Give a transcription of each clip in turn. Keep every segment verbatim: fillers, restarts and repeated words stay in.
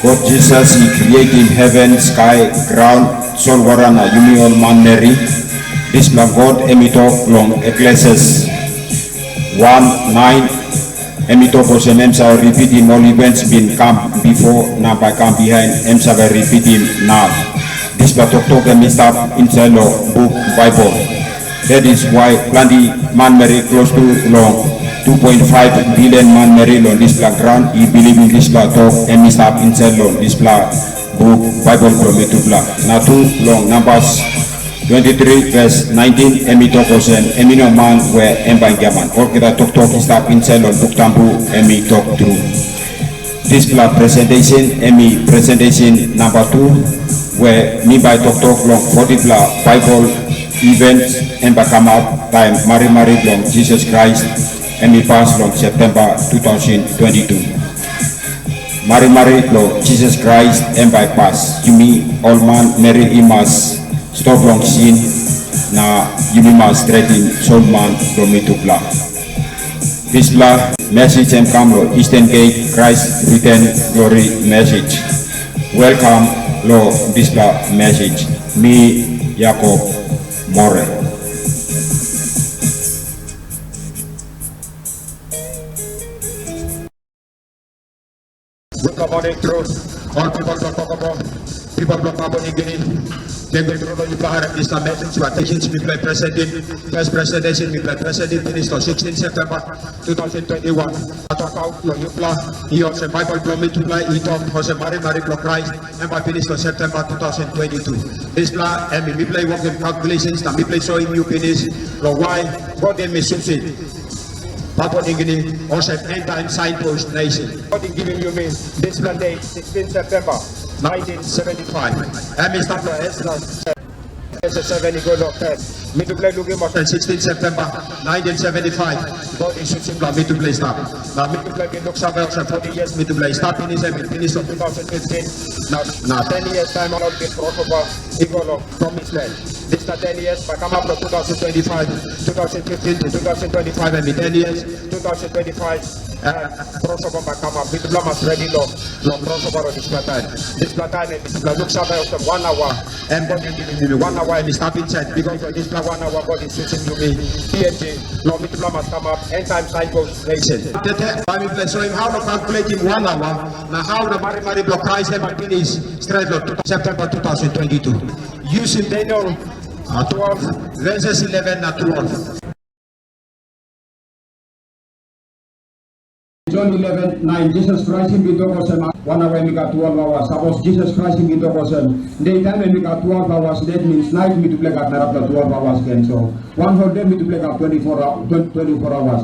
God Jisas i creatim heven, skai, graun, solwara na yumi ol manmeri. Dispela God em i tok long Eklesis wan nain, em i tok olsem, em save ripitim ol events bin kam bipo na bai kam bihain, em save ripitim nau. Dispela toktok em i stap insait long buk Baibel. That is why planti manmeri klostu long two point five billion manmeri long dispela graun i bilivim dispela tok em i stap insait long dispela buk Baibel bilong mitupela. Na tu long Nambas twenty-three verse nineteen, em i tok olsem, em i no man we em bai giaman. Olgeta toktok i stap insait long buk tambu, em i tok tru. Dispela presentation em i presentation namba tu, we mi bai toktok long fotipela Baibel event em bai kamap taim marimari bilong Jisas Krais em i pas long Septemba two thousand twenty-two. Marimari bilong Jisas Krais em bai pas. Yumi ol manmeri i mas stop long sin, na yumi mas stretim solman bilong mitupela. Dispela message em kam long Eastern Gate Christ Return Glory Message. Welcome long dispela message. Mi Jacob More. Good morning, truth. All people from Kokopo, people from Papua New Guinea. Thank you, Lord, you have this message, what teachings we play presenting, first presentation we play presenting, finish on sixteen September two thousand twenty-one. Talk out, Lord, you plan, he also Bible from me to play, he talk, also Mary, Mary, Christ, and by finish on September two thousand twenty-two. This plan, and we play working calculations, and we play showing you finish, Lord, why God gave me sushi. Papua New Guinea, olsem end time signpost nation. God i givim yumi dispela date, sixteen September nineteen seventy-five. Em i stap long Ezra, Ezra seven i go long ten. Mitupela i lukim olsem sixteen September nineteen seventy-five, God i susim long mitupela i stap. Na mitupela bin luksave olsem forty years mitupela i stap pinis, em i pinis long two thousand fifteen. Na, na ten years time ol bin crossover i go long Promised Land. Dispela ten years bai kamap long two thousand twenty-five, two thousand fifteen to two thousand twenty-five, em i ten years, two thousand twenty-five, eh, crossover bai kamap. Mitupela mas ready long, long crossover long dispela taim. Dispela taim em mitupela luksave olsem wan aua, em God i givim yumi wan aua em i stap insait, because long dispela wan aua God i susim yumi P N G, long mitupela mas kamap, end time signpost nation. Tete, bai mitupela soim how long calculating wan aua, na how long marimari bilong Krais em bai pinis stret long September two thousand twenty-two. Yusim Daniel, uh, twelve, verses eleven na twelve. John eleven nine, Jisas Krais i bin tok olsem, wan aua em i gat twelve hours. Sapos Jisas Krais i bin tok olsem, dei taim em i gat twelve hours, that means nait mitupela i gat narapela twelve hours gen. So, wan whole day mitupela i gat twenty-four hou-, twenty, twenty-four hours.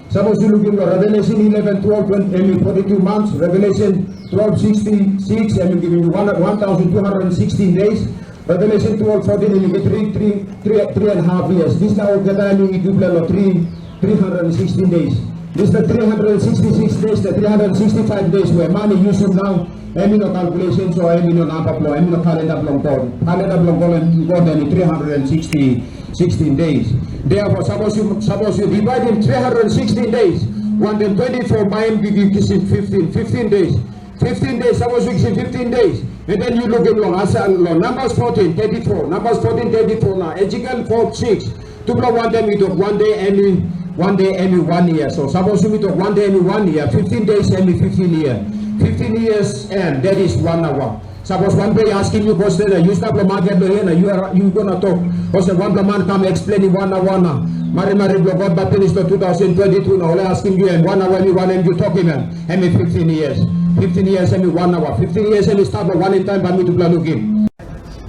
Sapos yu lukim long Revelation eleven twelve, em i forty-two months, Revelation twelve sixty-six, em i givim yu one, one thousand two hundred sixteen days, Revelation twelve fourteen, em i givim three, three, three, three and a half years. Dispela olgeta em i givim long three, three hundred sixteen days. Dispela three hundred sixty-six days, na three hundred sixty-five days we man i yusim nau, em i no calculation, so em i no namba bilong, em i no kalenda bilong God. Kalenda bilong God, em, God em i three hundred sixty, sixteen days. Therefore, sapos yu, sapos yu dividim three hundred sixteen days, wantaim twenty-four, bai em gi-, gi-, kisim fifteen, fifteen days. Fifteen days, sapos yu kisim fifteen days, and then yu lukim long ansa, long Numbers fourteen thirty-four, Numbers fourteen thirty-four na Ezekiel four six, tupela wantaim i tok, wan de em i, wan de em i wan yia. So, sapos yumi tok wan de em i wan yia, fifteen days em i fifteen yia. Fifteen years em, that is one hour. Sapos wanpela i askim yu kwestian, na yu stap long maket long hia, na yu, yu go na tok, olsem wanpela man kam eksplenim wan aua na marimari bilong God bai pinis long two thousand twenty-two, na ol i askim yu em wan aua em i wanem, yu tokim em, em i fifteen years. Fifteen years em i wan aua. Fifteen years em i stap long wanem taim bai mitupela lukim.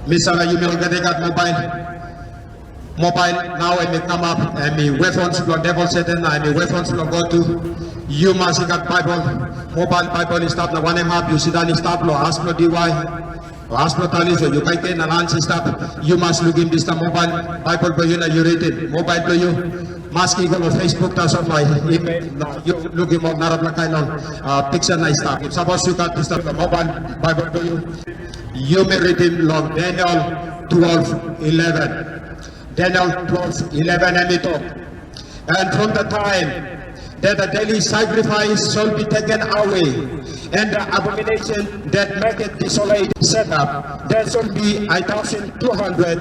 Mi save, yumi olgeta i gat mobile. Mobile nau em i kamap, em i weapons bilong devil Satan, na em i weapons bilong God tu. Yu mas i gat Baibel, mobile Baibel i stap, na wanem hap yu sindaun i stap long as bilong diwai, o as bilong talis, o yu kaikai na lans i stap, yu mas lukim dispela mobile Baibel bilong yu na yu ritim. Mobile bilong yu, maski i go long Facebook, tasol, my email, na yu lukim ol narapela kain ol, ah, piksa na i stap. Sapos yu gat dispela mobile Baibel bilong yu, yumi ritim long Daniel twelve eleven. Daniel twelve eleven em i tok, "And from the time that the daily sacrifice shall be taken away, and the abomination that maketh desolate set up, there shall be a thousand two hundred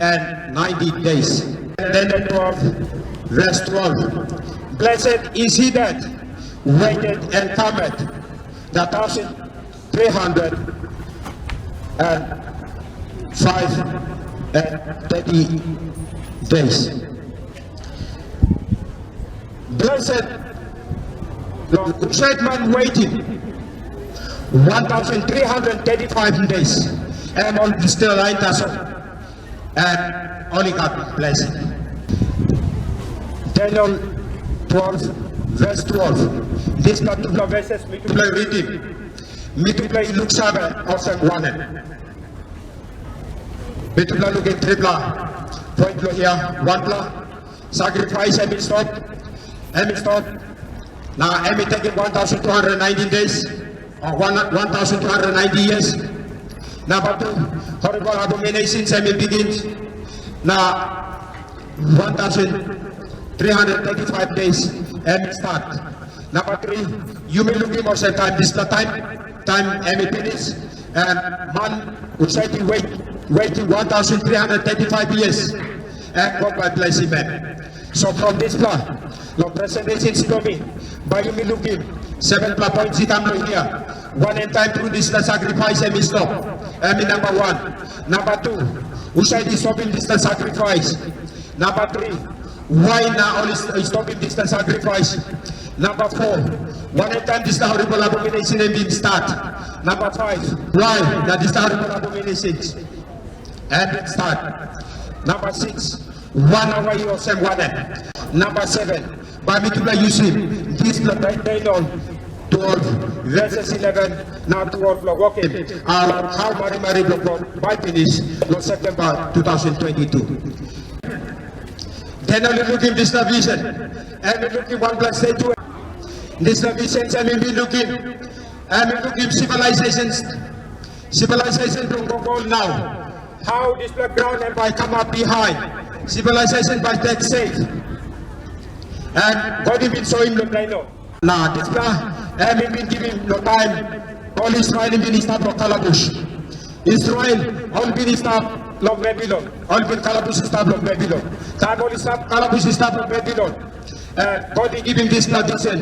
and ninety days. Daniel twelve, verse twelve. Blessed is he that waiteth and cometh, the thousand three hundred and five and thirty days. Blessed, long stretch man waiting one thousand three hundred thirty-five days, and on still line tasol, and only God bless it. Daniel twelve, verse twelve. Dispela tupela verses mitupela i ritim. Mitupela i luksave olsem wanem? Mitupela lukim tripela point long hia. Wanpela, sacrifice em i stop. Em i stop. Na em i tekim one thousand two hundred nineteen days, o one, one thousand two hundred ninety years. Namba tu, horrible abominations em i begin. Na one thousand three hundred thirty-five days em i start. Namba tri, yumi lukim olsem taim dispela taim, taim em i pinis, em man husat i wet, wetim one thousand three hundred thirty-five years, em God bai blesim em. So from dispela, long presentation bilong mi, bai yumi lukim sevenpela points i kam long hia. Wanem taim tru dispela sacrifice em i stop? Em i namba wan. Namba tu, husat i stopim dispela sacrifice? Namba tri, wai na ol i stopim dispela sacrifice? Namba four, wanem taim dispela horrible abomination em bin start? Namba five, wai na dispela horrible abomination em bin start? Namba six, wan aua i olsem wanem? Namba seven, bai mitupela yusim dispela Daniel twelve, verses eleven na twelve long wokim hau marimari bilong God bai pinis long Septemba two thousand twenty-two. Daniel i lukim dispela vision, em i lukim wanpela statue. Dispela vision em i bin lukim, em i lukim civilization, civilization bilong Gogol nau. Hau dispela graun em bai kamap bihain, civilization bai tek safe. Em God i bin soim long Daniel. Na dispela em i bin givim long taim ol Israel i bin i stap long kalabus. Israel ol bin i stap long Babilon, ol bin kalabus i stap long Babilon. Taim ol i stap kalabus i stap long Babilon, em God i givim dispela vision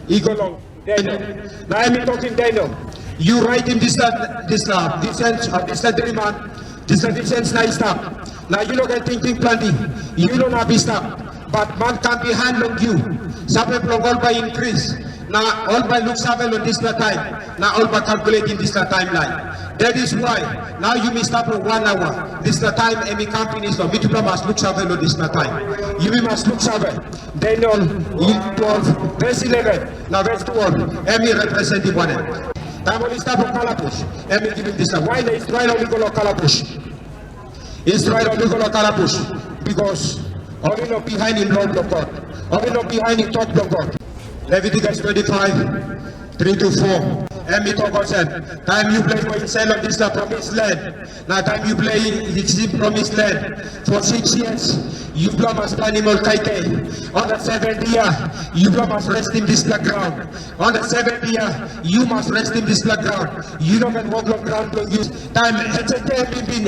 i go long Daniel. Na em i tokim Daniel, yu raitim dispela, dispela vision, o dispela driman, dispela vision na i stap. Na yu no ken tingting planti, yu no inap i stap. Bat man kam bihain long yu, save bilong ol bai inkris, na ol bai luksave long dispela taim, na ol bai kalkuletim dispela taimlain. That is why nau yumi stap long wan aua. Dispela taim em i kam pinis long mitupela mas luksave long dispela taim. Yumi mas luksave. Daniel twelve, verse eleven, na verse twelve, em i representim wanem? Taim ol i stap long kalabus, em i givim dispela. Wai na Israel ol i go long kalabus? Israel ol i go long kalabus, bikos ol i no bihainim lo bilong God. Ol i no bihainim tok bilong God. Leviticus twenty-five, three to four, em i tok olsem, taim yupela i go insait long dispela promis len, na taim yupela i kisim promis len for six years, yupela mas planim ol kaikai. On the seventh year, yupela mas restim dispela graun. On the seventh year, yu mas restim dispela graun. Yu no ken wok long graun bilong yu. Taim Hesekia em i bin,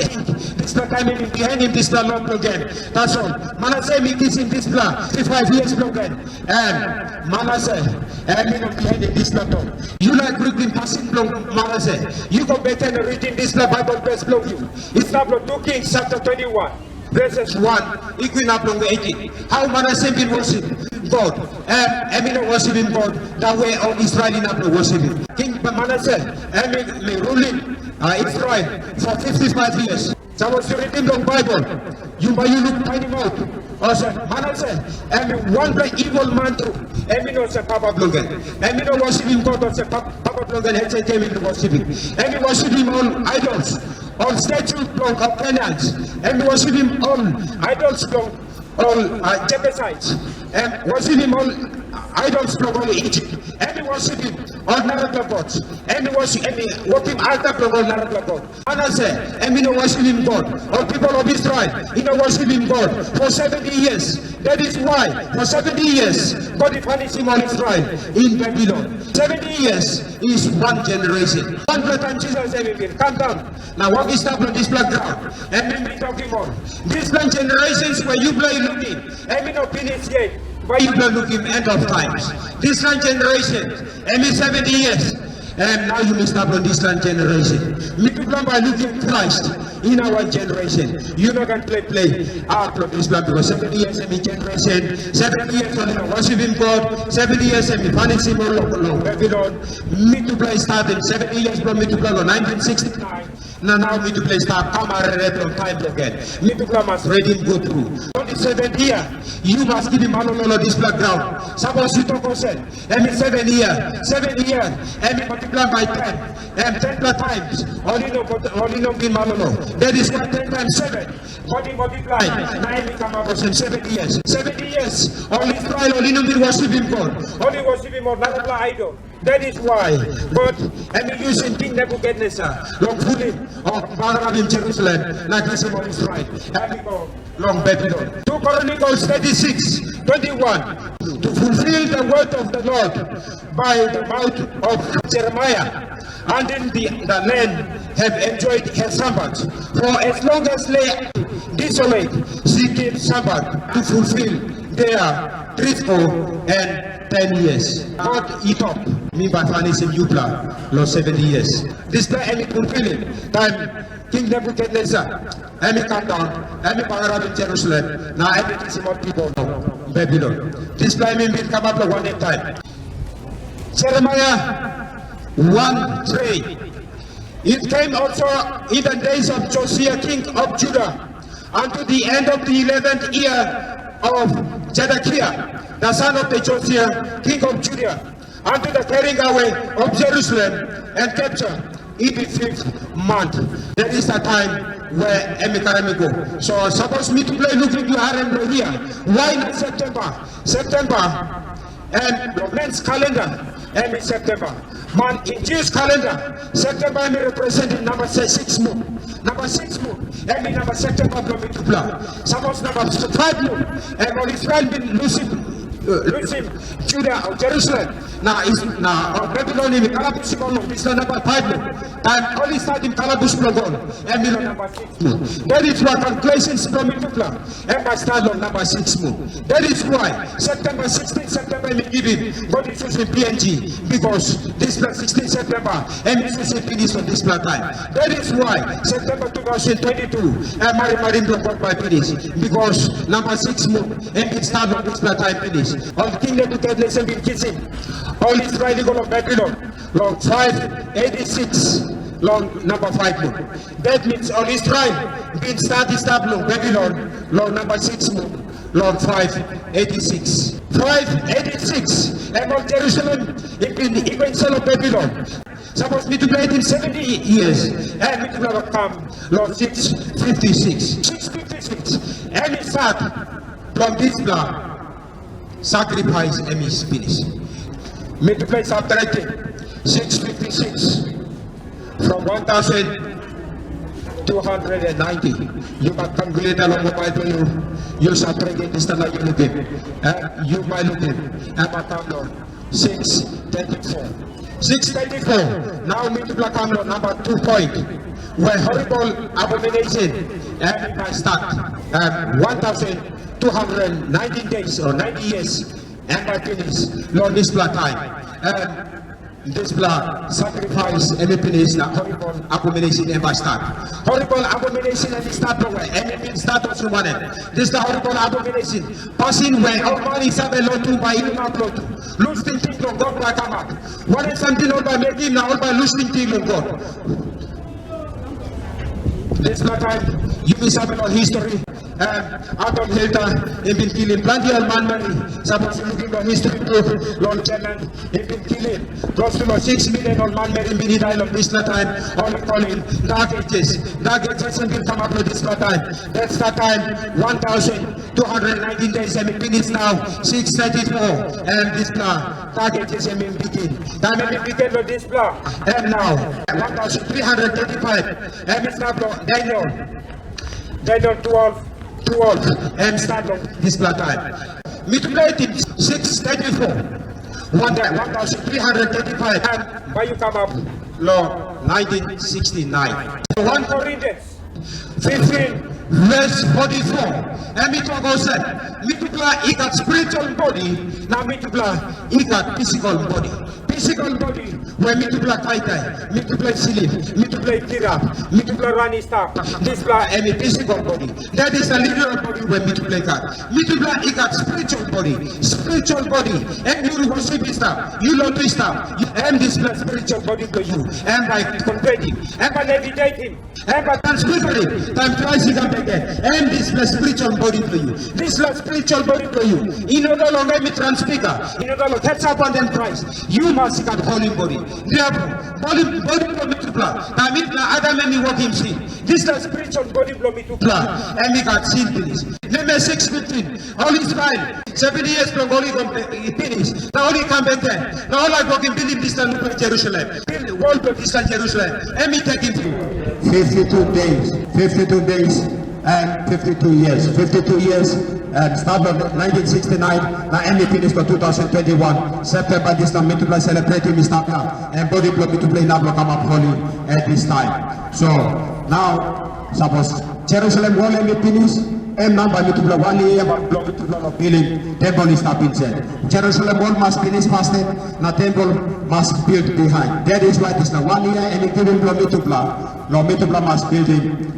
dispela taim em i bihainim dispela lo bilong en. Tasol Manase em i kisim dispela thirty-five years bilong en. Em Manase em i no bihainim dispela tok. Yu laik ritim pasin bilong Manase, yu go beten na ritim dispela Baibel ves bilong yu. I stap long two Kings chapter twenty-one, verses one i go inap long eighteen. Hau Manase bin worship God, em em i no worshipim God da we ol Israel inap long worshipim. King Manase em i mi rulim, uh, Israel for fifty-five years. Sapos yu ritim long Baibel, yu bai yu luk painimaut olsem Manase em i wanpela evil man tru. Em i no olsem papa bilong en. Em i no worshipim God olsem papa bilong en Hesekia em i worshipim. Em i worshipim ol idols, ol statue bilong Canaans. Em i worshipim ol idols bilong ol, uh, Jebusites. Em worshipim ol idols bilong ol Egypt. Em i worshipim ol narapela god. Em i worship, em i wokim alta bilong ol narapela god. Manase, em i no worshipim God. Ol people of Israel, i no worshipim God for seventy years. That is why, for seventy years, God i panisim ol Israel in Babylon. Seventy years is one generation. Wanpela taim Jisas em i bin kam daun, na wok i stap long dispela graun, em i bin tokim ol, "Dispela generations we yupela i lukim, em i no pinis yet, bai yupela lukim end of times." Dispela generation, em i seventy years, em nau yumi stap long dispela generation. Mitupela bai lukim Christ in our generation. Yu no ken play play out long dispela, because seventy years em i generation, seventy years ol i no worshipim God, seventy years em i panisim ol long, long Babylon. Mitupela i statim seventy years bilong mitupela long nineteen sixty-nine. Na nau mitupela i stap kam arere long taim bilong en. Mitupela mas redim go tru. Twenty-seven year, yu mas givim malolo long dispela graun. Sapos yu tok olsem, em i seven year, seven year, em i multiply by ten, em tenpela times, ol i no, ol i no bin malolo. That is why ten times seven, God i multiply, na em i kamap olsem seventy years. Seventy years, ol Israel, ol i no bin worshipim God. Ol i worshipim ol narapela idol. That is why God em i yusim King Nebuchadnezzar long pulim o bagarapim Jerusalem na kisim ol Israel em i go long Babylon. Two Chronicles thirty-six twenty-one, to fulfill the word of the Lord by the mouth of Jeremiah, and in the, the land have enjoyed her Sabbath. For as long as they desolate, she keeps Sabbath to fulfill their three score and ten years. God i tok, mi bai panisim yupela long seventy years. Dispela em i fulfilim taim King Nebuchadnezzar em i kam daun, em i bagarapim Jerusalem, na em i kisim ol pipel long Babilon. Dispela em i bin kamap long wanem taim? Jeremiah one three. It came also in the days of Josiah, king of Judah, unto the end of the eleventh year of Zedekiah, the son of the Josiah, king of Judah, unto the carrying away of Jerusalem and capture in the fifth month. That is the time where em i karim i go. So, sapos mitupela i lukluk, yu harim long hia, why not September? September, em long men's calendar, em i September. Man, in Jewish calendar, September em i representing number six moon. Number six moon, em i number September bilong mitupela. Sapos number five moon, em ol Israel bin lusim, uh, lusim Juda o Jerusalem. Na is, na, uh, Babilon i bin kalabusim ol long dispela number five moon. Taim ol i statim kalabus bilong ol, em i long number six moon. That is why calculations bilong mitupela em bai start long number six moon. That is why September sixteen, September em i givim, God i susim P N G, because dispela sixteen September em i susim pinis long dispela taim. That is why September two thousand twenty-two, em marimari bilong God bai pinis, because number six moon em bin start long dispela taim pinis. Ol King Nebuchadnezzar bin kisim ol Israel i go long Babilon long five eighty-six, long number five moon. That means ol Israel bin start i stap long Babilon long number six moon, long five eighty-six. Five eighty-six, em ol Jerusalem i bin i go insait long Babilon. Sapos mitupela etim seventy years, em mitupela bai kam long six fifty-six. Six fifty-six, em i start long dispela sacrifice em i pinis. Mitupela i subtractim six fifty-six from one thousand two hundred and ninety. Yu bai calculate long mobile bilong yu, yu subtractim dispela na yu lukim. Eh, yu bai lukim, em bai kam long six thirty-four. Six thirty-four, nau mitupela kam long number two point, where horrible abomination, em i bai start, em, one thousand two hundred nineteen days or ninety years, em bai pinis long dispela taim. Em, dispela sacrifice em i pinis, na horrible abomination em bai start. Horrible abomination em i start long we? Em i bin start olsem wanem? Dispela horrible abomination, pasin we ol man i save lotu bai i no inap lotu. Lus tingting long God bai kamap. Wanem samting ol bai mekim na ol bai lus tingting long God? Dispela taim yumi save long history, em, Adolf Hitler i bin kilim planti ol manmeri. Sapos yu lukim long history book, long German, i bin kilim close to long six million ol manmeri bin i dai long dispela taim, ol i kolim Dark Ages. Dark Ages i bin kamap long dispela taim. That's the time one thousand Two hundred nineteen days em i pinis nau, six thirty-four, em dispela target is em i bitin. Taim em i bitin long dispela, em nau, one thousand three hundred thirty-five, em i stap long Daniel, Daniel twelve, twelve, em stap long dispela taim. Mitupela etim six thirty-four, one thousand three hundred thirty-five, em bai yu kamap long nineteen sixty-nine. One Corinthians fifteen, verse forty-four, em i tok olsem, mitupela i gat spiritual body, na mitupela i gat physical body. Physical body, we mitupela kaikai, mitupela slip, mitupela kirap, mitupela ran i stap, dispela em i physical body. That is the literal body we mitupela i gat. Mitupela i gat spiritual body. Spiritual body, em yu worship i stap, yu lotu i stap, em dispela spiritual body bilong yu, em bai convertim, em bai levitatim. Em bai transfigurim, taim Krais i kam bek gen, em dispela spiritual body bilong yu. Dispela spiritual body bilong yu, i no dai long em i transfigure, i no dai long catch up wantaim Krais. Yu mas i gat holy body. Therefore, holy body bilong mitupela, taim mitupela Adam em i wokim sin, dispela spiritual body bilong mitupela, em i gat sin pinis. Nehemia six fifteen, ol Israel, seven years bilong ol i go i pinis, na ol i kam bek gen, na ol laik wokim bildim dispela nupela Jerusalem. Wol bilong dispela Jerusalem, em i tekim fifty-two days, fifty-two days and fifty-two years. Fifty-two years, em start long nineteen sixty-nine, na em i pinis long two thousand twenty-one. September dispela mitupela celebratim i stap ya, em bodi bilong mitupela inap long kamap holy at this time. So, now, sapos Jerusalem wol em i pinis, em nau bai mitupela wan yia bilong mitupela long bilim tempel i stap insait. Jerusalem wol mas pinis pastaim, na tempel mas build bihain. That is why dispela wan yia em i givim bilong mitupela, long mitupela mas bildim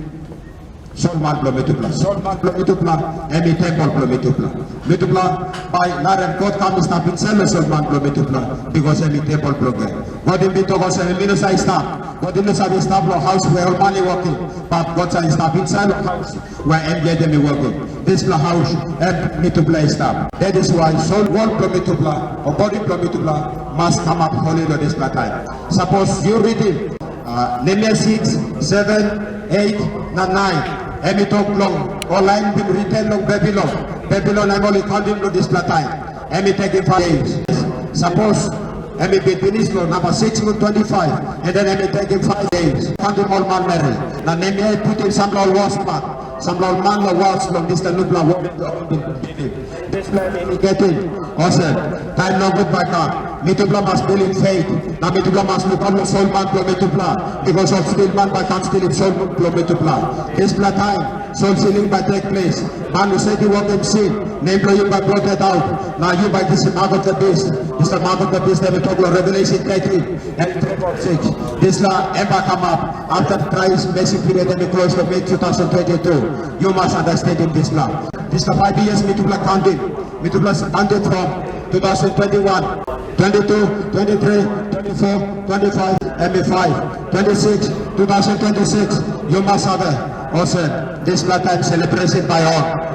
soul man bilong mitupela. Soul man bilong mitupela, em i tempel bilong mitupela. Mitupela bai larim God kam i stap insait long soul man bilong mitupela, bikos em i tempel bilong en. God i bin tok olsem, em i no save i stap. God i no save i stap long haus we ol man i wokim, bat God save i stap insait long haus we em yet em i wokim. Dispela haus, em mitupela i stap. That is why soul wol bilong mitupela, o bodi bilong mitupela, mas kamap holy long dispela taim. Sapos yu ritim, uh, Nehemia six, seven, eight, na nine, em i tok long ol lain bin return long Babilon. Babilon em ol i kauntim long dispela taim. Em i tekim five days. Sapos em i bin pinis long namba six long twenty-five, and then em i tekim five days. Kauntim ol manmeri. Na Nehemia i putim sampela ol wasman, sampela ol man long was long dispela nupela wok. Dispela em i indicating olsem, taim nogut bai kam. Mitupela mas bildim faith, na mitupela mas lukaut long soul man bilong mitupela, bikos ol stil man bai kam stilim soul bilong mitupela. Dispela taim, soul sealing bai tek ples. Man husat i wokim sin, nem bilong yu bai blotted out, na yu bai kisim mark of the beast. Dispela mark of the beast em i tok long Revelation thirteen and twelve of six. Dispela em bai kamap after Christ mercy period em i close long May two thousand twenty-two. Yu mas understandim dispela. Dispela five years mitupela kauntim. Mitupela kauntim from two thousand twenty-one, twenty-two, twenty-three, twenty-four, twenty-five, em i five, twenty-six, two thousand twenty-six, yu mas save olsem, dispela taim celebration bai on.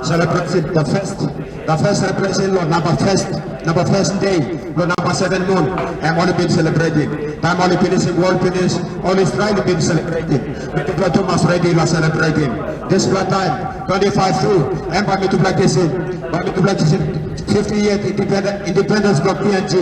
Celebration, the first, the first celebration long namba first, namba first day, long namba seven moon, em ol i bin celebrating. Taim ol i pinisim wol pinis, ol Israel i bin celebrating. Mitupela tu mas redi long celebrating. Dispela taim, twenty-five tu, em bai mitupela kisim, bai mitupela kisim fifty year independent, independence bilong P N G.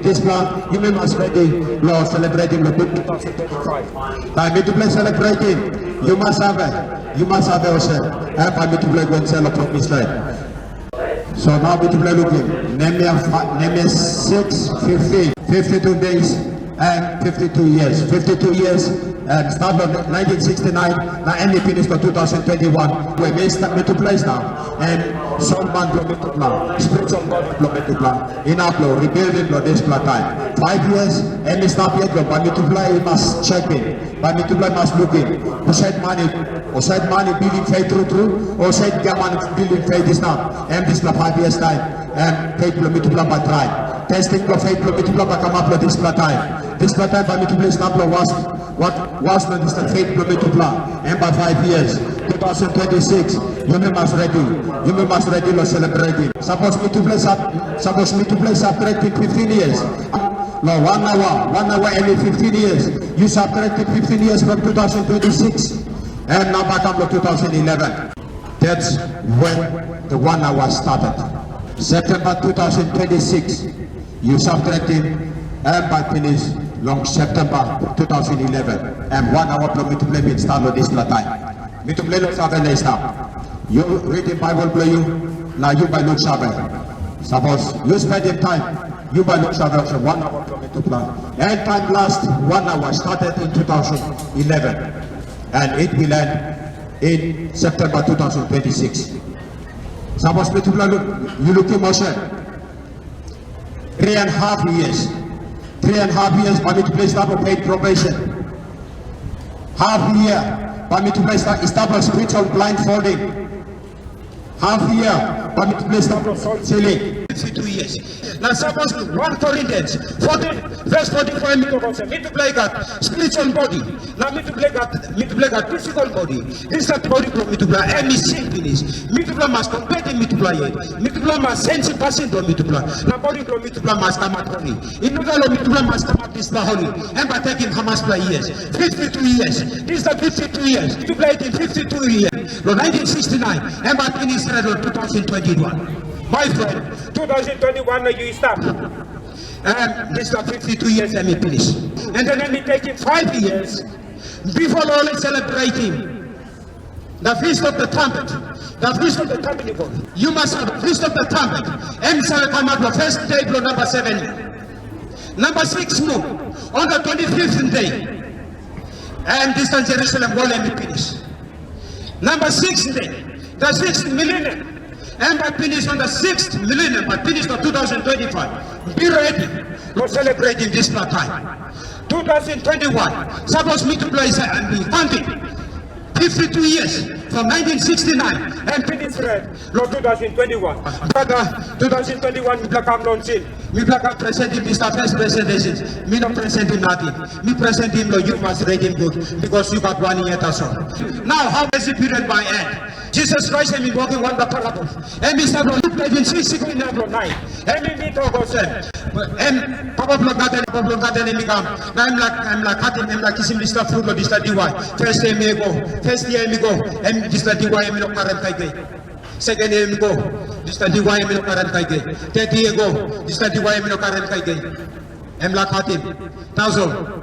Dispela, yumi mas redi long celebrating long two thousand twenty-five. Taim mitupela celebrating, yu mas save, yu mas save olsem, em bai mitupela go insait long promise land. So now mitupela lukim, Nehemia fa-, Nehemia six fifteen, fifty-two days and fifty-two years. Fifty-two years, em start long nineteen sixty-nine, na em i pinis long two thousand twenty-one, we mi stap, mitupela i stap, em soul man bilong mitupela, spiritual body bilong mitupela, inap long rebuilding long dispela taim. Five years, em i stap yet long, bai mitupela i mas checking, bai mitupela i mas lukim, husat man i, husat man i bildim faith tru tru, husat giaman i bildim faith i stap, em dispela five years taim, em faith bilong mitupela bai trai. Testing bilong faith bilong mitupela bai kamap long dispela taim. Dispela taim bai mitupela i stap long was, wat, was long dispela faith bilong mitupela, em bai five years. Two thousand twenty-six, yumi mas redi, yumi mas redi long celebrating. Sapos mitupela i sub-, sapos mitupela i subtracting fifteen years, long one hour, one hour em i fifteen years, yu subtracting fifteen years from two thousand twenty-six, em namba kam long two thousand eleven. That's when The one hour started September two thousand twenty-six. You subtracting, em bai finish long September two thousand eleven. Em one hour bilong mitupela bin start long dispela taim. Mitupela i no save na i stap. Yu ritim Baibel bilong yu, na yu bai luksave. Sapos yu spendim taim, yu bai luksave olsem one hour bilong mitupela. End time last one hour started in two thousand eleven, and it will end in September two thousand twenty-six. Sapos mitupela luk, yu lukim olsem, three and half years. Three and half years, bai mitupela i stap long paid probation. Half year, bai mitupela i sta-, i stap long spiritual blindfolding. Half year, bai mitupela i stap long soul selling. Fifty-two years. Na sapos one Corinthians fourteen, verse forty-five, mi tok olsem, mitupela i gat spiritual body, na mitupela i gat, mitupela i gat physical body. Dispela bodi bilong mitupela em i sin pinis. Mitupela mas kompetim mitupela yet. Mitupela mas sensim pasin bilong mitupela. Na bodi bilong mitupela mas kamap holi. I no dai long mitupela mas kamap dispela holi. Em bai tekim hamaspela years? Fifty-two years. Dispela fifty-two years. Mitupela etim fifty-two years. Long nineteen sixty-nine. Em bai pinis stret long two thousand twenty-one. My friend, two thousand twenty-one na yu stap. Em, dispela fifty-two years em i pinis. And then em i tekim five years. Before ol i celebrating the Feast of the Trumpet, the Feast of the Tabernacle. Yu mas have Feast of the Trumpet. Em save kamap long first day bilong namba seven. Namba six moon, on the twenty-fifth day. Em dispela Jerusalem wall em i pinis. Namba six day, the sixth millennium. Em bai pinis on the sixth millennium, bai pinis long two thousand twenty-five. Be ready long celebrating dispela taim. Two thousand twenty-one, sapos mitupela i save, em i counting fifty-two years from nineteen sixty-nine, em pinis red long two thousand twenty-one. Brother, two thousand twenty-one mipela kam long sin. Mipela kam presentim dispela first presentation. Mi no presentim nating. Mi presentim long yu mas redim gut, because yu gat wan yia tasol. Nau, hau esi period bai end? Jisas Krais em i wokim wanpela parabol. Em i stap long Luk eighteen six i go inap long nine. Em i mi tok olsem, em, papa bilong gaden, papa bilong gaden em i kam. Na em laik, em laik katim, em laik kisim dispela frut long dispela diwai. First em i go, first yia em i go, em dispela diwai em i no karim kaikai. Second yia em i go, dispela diwai em i no karim kaikai. Third yia i go, dispela diwai em i no karim kaikai. Em laik katim. Tasol.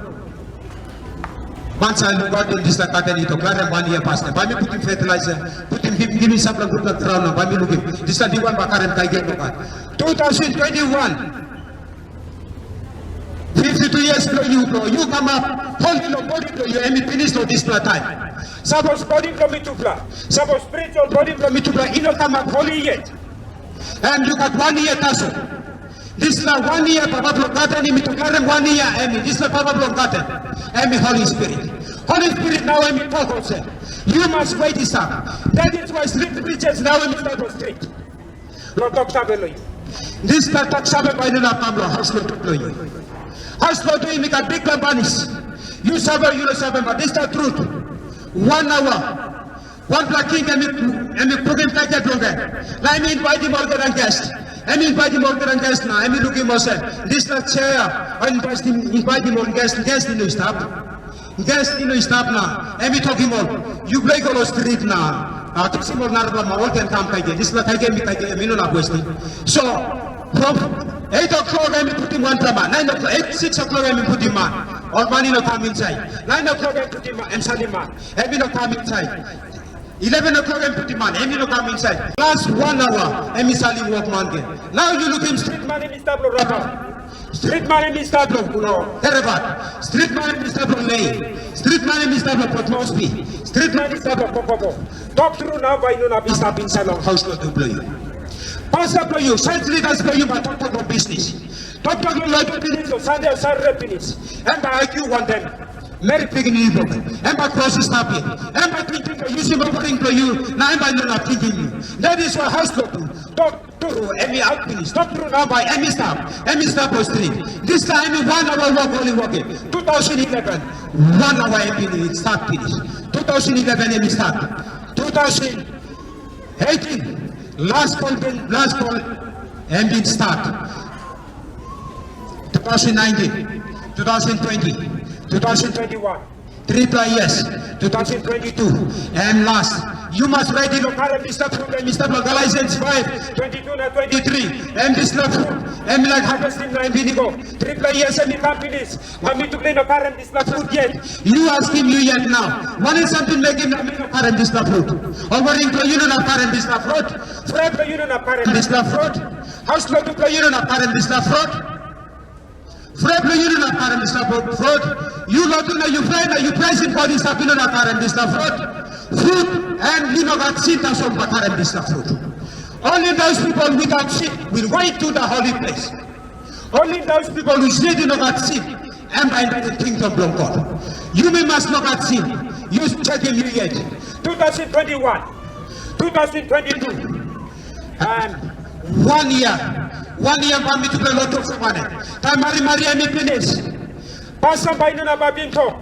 Mansa i lukautim dispela katen i tok, larim wan yia pastaim. Bai mi putim fertilizer, putim, givim, givim sampela gutpela graun na bai mi lukim. Dispela diwai bai karim kaikai nogat. Two thousand twenty-one, fifty-two years ago yu, bro, yu kamap holi long bodi bilong yu, em i pinis long dispela taim. Sapos bodi bilong mitupela, sapos spiritual bodi bilong mitupela i no kamap holi yet, em yu gat wan yia tasol. Dispela wan yia papa bilong gaden i mi tok larim wan yia em i, dispela papa bilong gaden em i Holy Spirit. Holy Spirit nau em i tok olsem, yu mas wet i stap. That is why street preachers nau em i stap long street. Long tok save long yu. Dispela tok save bai no inap kam long haus lotu bilong yu. Haus lotu em i gat bikpela banis. Yu save, yu no save, but dispela trut. Wan aua. Wanpela king em i, em i pukim kaikai bilong en. Na em i invaitim olgeta ges. Em i invaitim olgeta ges na em i lukim olsem, dispela sia em invaitim, invaitim ol ges, ges i no i stap. Ges i no i stap na em i tokim ol, yupela i go long strit na, a, kisim ol narapela man, ol ken kam kaikai. Dispela kaikai em i kaikai, em i no inap westim. So, from eight o'clock em i putim wanpela man, nine o'clock, eight, six o'clock em i putim man. Ol man i no kam insait. Nine o'clock em putim man, em salim man. Em i no kam insait. Eleven o'clock em putim man, em i no kam insait. Last one hour, em i salim wokman gen. Nau yu lukim strit man em i stap long Rabat. Strit man em i stap long, long Hereford. Strit man em i stap long Lae. Strit man em i stap long Port Moresby. Strit man i stap long Popopo. Tok tru nau bai i no inap i stap insait long haus lotu bilong yu. Pasta bilong yu, sait lidas bilong yu bai toktok long bisnis. Toktok long lotu pinis long Sande o Satade pinis. Em bai argue wantaim meri pikinini bilong en. Em bai kros i stap yet. Em bai tingting long yusim offering bilong yu, na em bai no inap tingting yu. That is why haus lotu. Tok tru, em i aut pinis. Tok tru nau bai em i stap. Em i stap long strit. Dispela em i wan aua wok ol i wokim. Two thousand eleven, wan aua em i stap pinis. Two thousand eleven em i stap. Two thousand eighteen, last call bin, last call em bin start. Two thousand nineteen, two thousand twenty, two thousand twenty-one. Tripela years, two thousand twenty-two, em las. Yu mas redi long karim dispela frut, em i stap long Galatians five, twenty-two na twenty-three. Em dispela frut, em i laik harvestim na em bin i go. Tripela years em i kam pinis, na mitupela i no karim dispela frut yet. Yu askim yu yet nau, wanem samting mekim na mi no karim dispela frut? Ol wari bilong yu no inap karim dispela frut. Fre bilong yu no inap karim dispela frut. Haus lotu bilong yu no inap karim dispela frut. Fre bilong yu no inap karim dispela frut. Yu lotu na yu fre na yu presim God i stap, yu no inap karim dispela frut. Frut, em yu no gat sin, tasol bai karim dispela frut. Only those people without sin will go into the holy place. Only those people who say they no gat sin, em bai inap long kingdom bilong God. Yumi mas no gat sin. Yu sekim yu yet. two thousand twenty-one, two thousand twenty-two, and one year, one year bai mitupela lotu samane. Taim marimari em i pinis, pasta bai i no inap bin tok.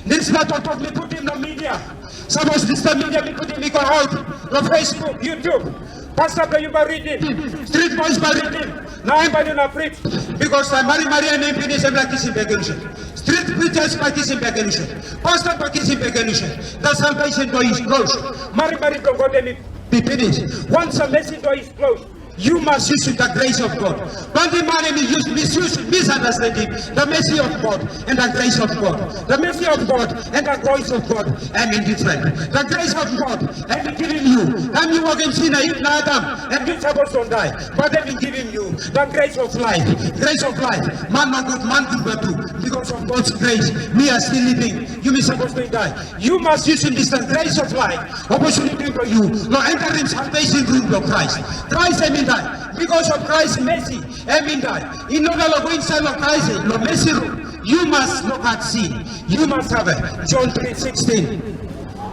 Dispela toktok mi putim long media. Sapos dispela media mi putim i go aut long Facebook, YouTube, pasta bilong yu bai ritim, street boys bai ritim, na em bai i no inap preach. Bikos taim marimari em i pinis, em laik kisim bek em olsem. Street preachers bai kisim bek em olsem. Pasta bai kisim bek em olsem. The salvation door is closed. Marimari bilong God em i pinis. Once the mercy door is closed, you must use the grace of God. Planti man em i use, misuse, misunderstanding the mercy of God and the grace of God. The mercy of God and the grace of God, em i different. The grace of God, em i givim yu. Em yu wokim sin na Eve na Adam, em yu sapos long dai. But em i givim yu the grace of life. Grace of life. Man no good, man good but tu. Because of God's grace, we are still living. Yumi sapos long dai. You must use in this grace of life. Opportunity for you. Lo entering salvation room of Christ. Christ em i dai. Because of Christ mercy, em i dai. In order to go inside of Christ, lo mercy room, you must not have sin. You must have it. John three sixteen.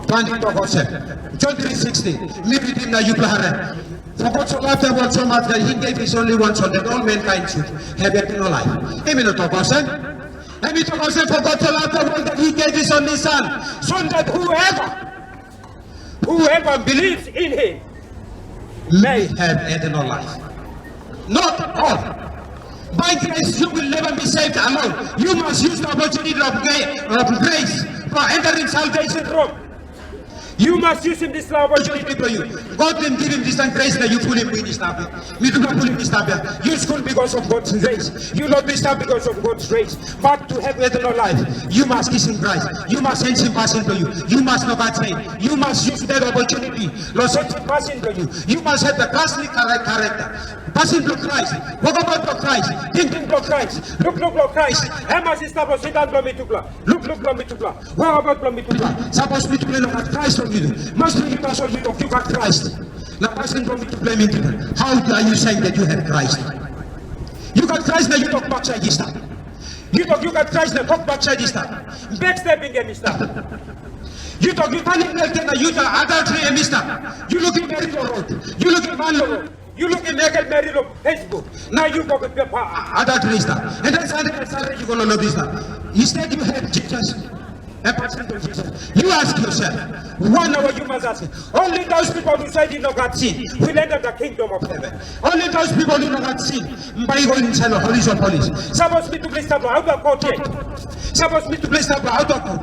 Twenty tok olsem. John three sixteen. Mi ritim na yupela harim. For God so loved the world so much that he gave his only one son that all mankind should have eternal life. Em i no tok olsem. Em i tok olsem, for God so loved the world that he gave his only son, so that whoever, whoever believes in him may have eternal life. Not all. By grace, you will never be saved alone. You must use the opportunity of, gra- of grace for entering salvation room. You must use him this opportunity for you. God bin givim dispela grace na yu pulim win i stap ya. Mitupela pulim i stap ya. Yu skul because of God's grace. Yu lotu i stap because of God's grace. But to have eternal life, you must kisim Christ. You must sensim pasin bilong yu. You must no gat sin. You must use that opportunity. Lo sensim pasin bilong yu. You must have the Christly character. Pasin bilong Christ. Wokabaut bilong Christ. Tingting bilong Christ. Lukluk bilong Christ. Em mas i stap lo sindaun bilong mitupela. Lukluk bilong mitupela. Wokabaut bilong mitupela. Sapos mitupela i no gat Christ long yu, mas bilong yu tasol yu tok yu gat Christ. Na pasin bilong mitupela em i different. How are you saying that you have Christ? Yu gat Christ na yu tok baksait i stap. Yu tok yu gat Christ na tok baksait i stap. Backstabbing em i stap. Yu tok yu tanim bel gen na yu tok adultery em i stap. Yu lukim meri long rot. Yu lukim man long rot. Yu lukim naked meri long Facebook. Na yu go pepa adultery i stap. And then Sunday na Sunday yu go long lotu i stap. Instead you have Jesus. A person to Jesus. You ask yourself, one hour you must ask. Only those people who said you no got sin will enter the kingdom of heaven. Only those people who no got sin, bai go inside the holies of holies. Sapos mitupela i stap long outer court yet. Sapos mitupela i stap long outer court.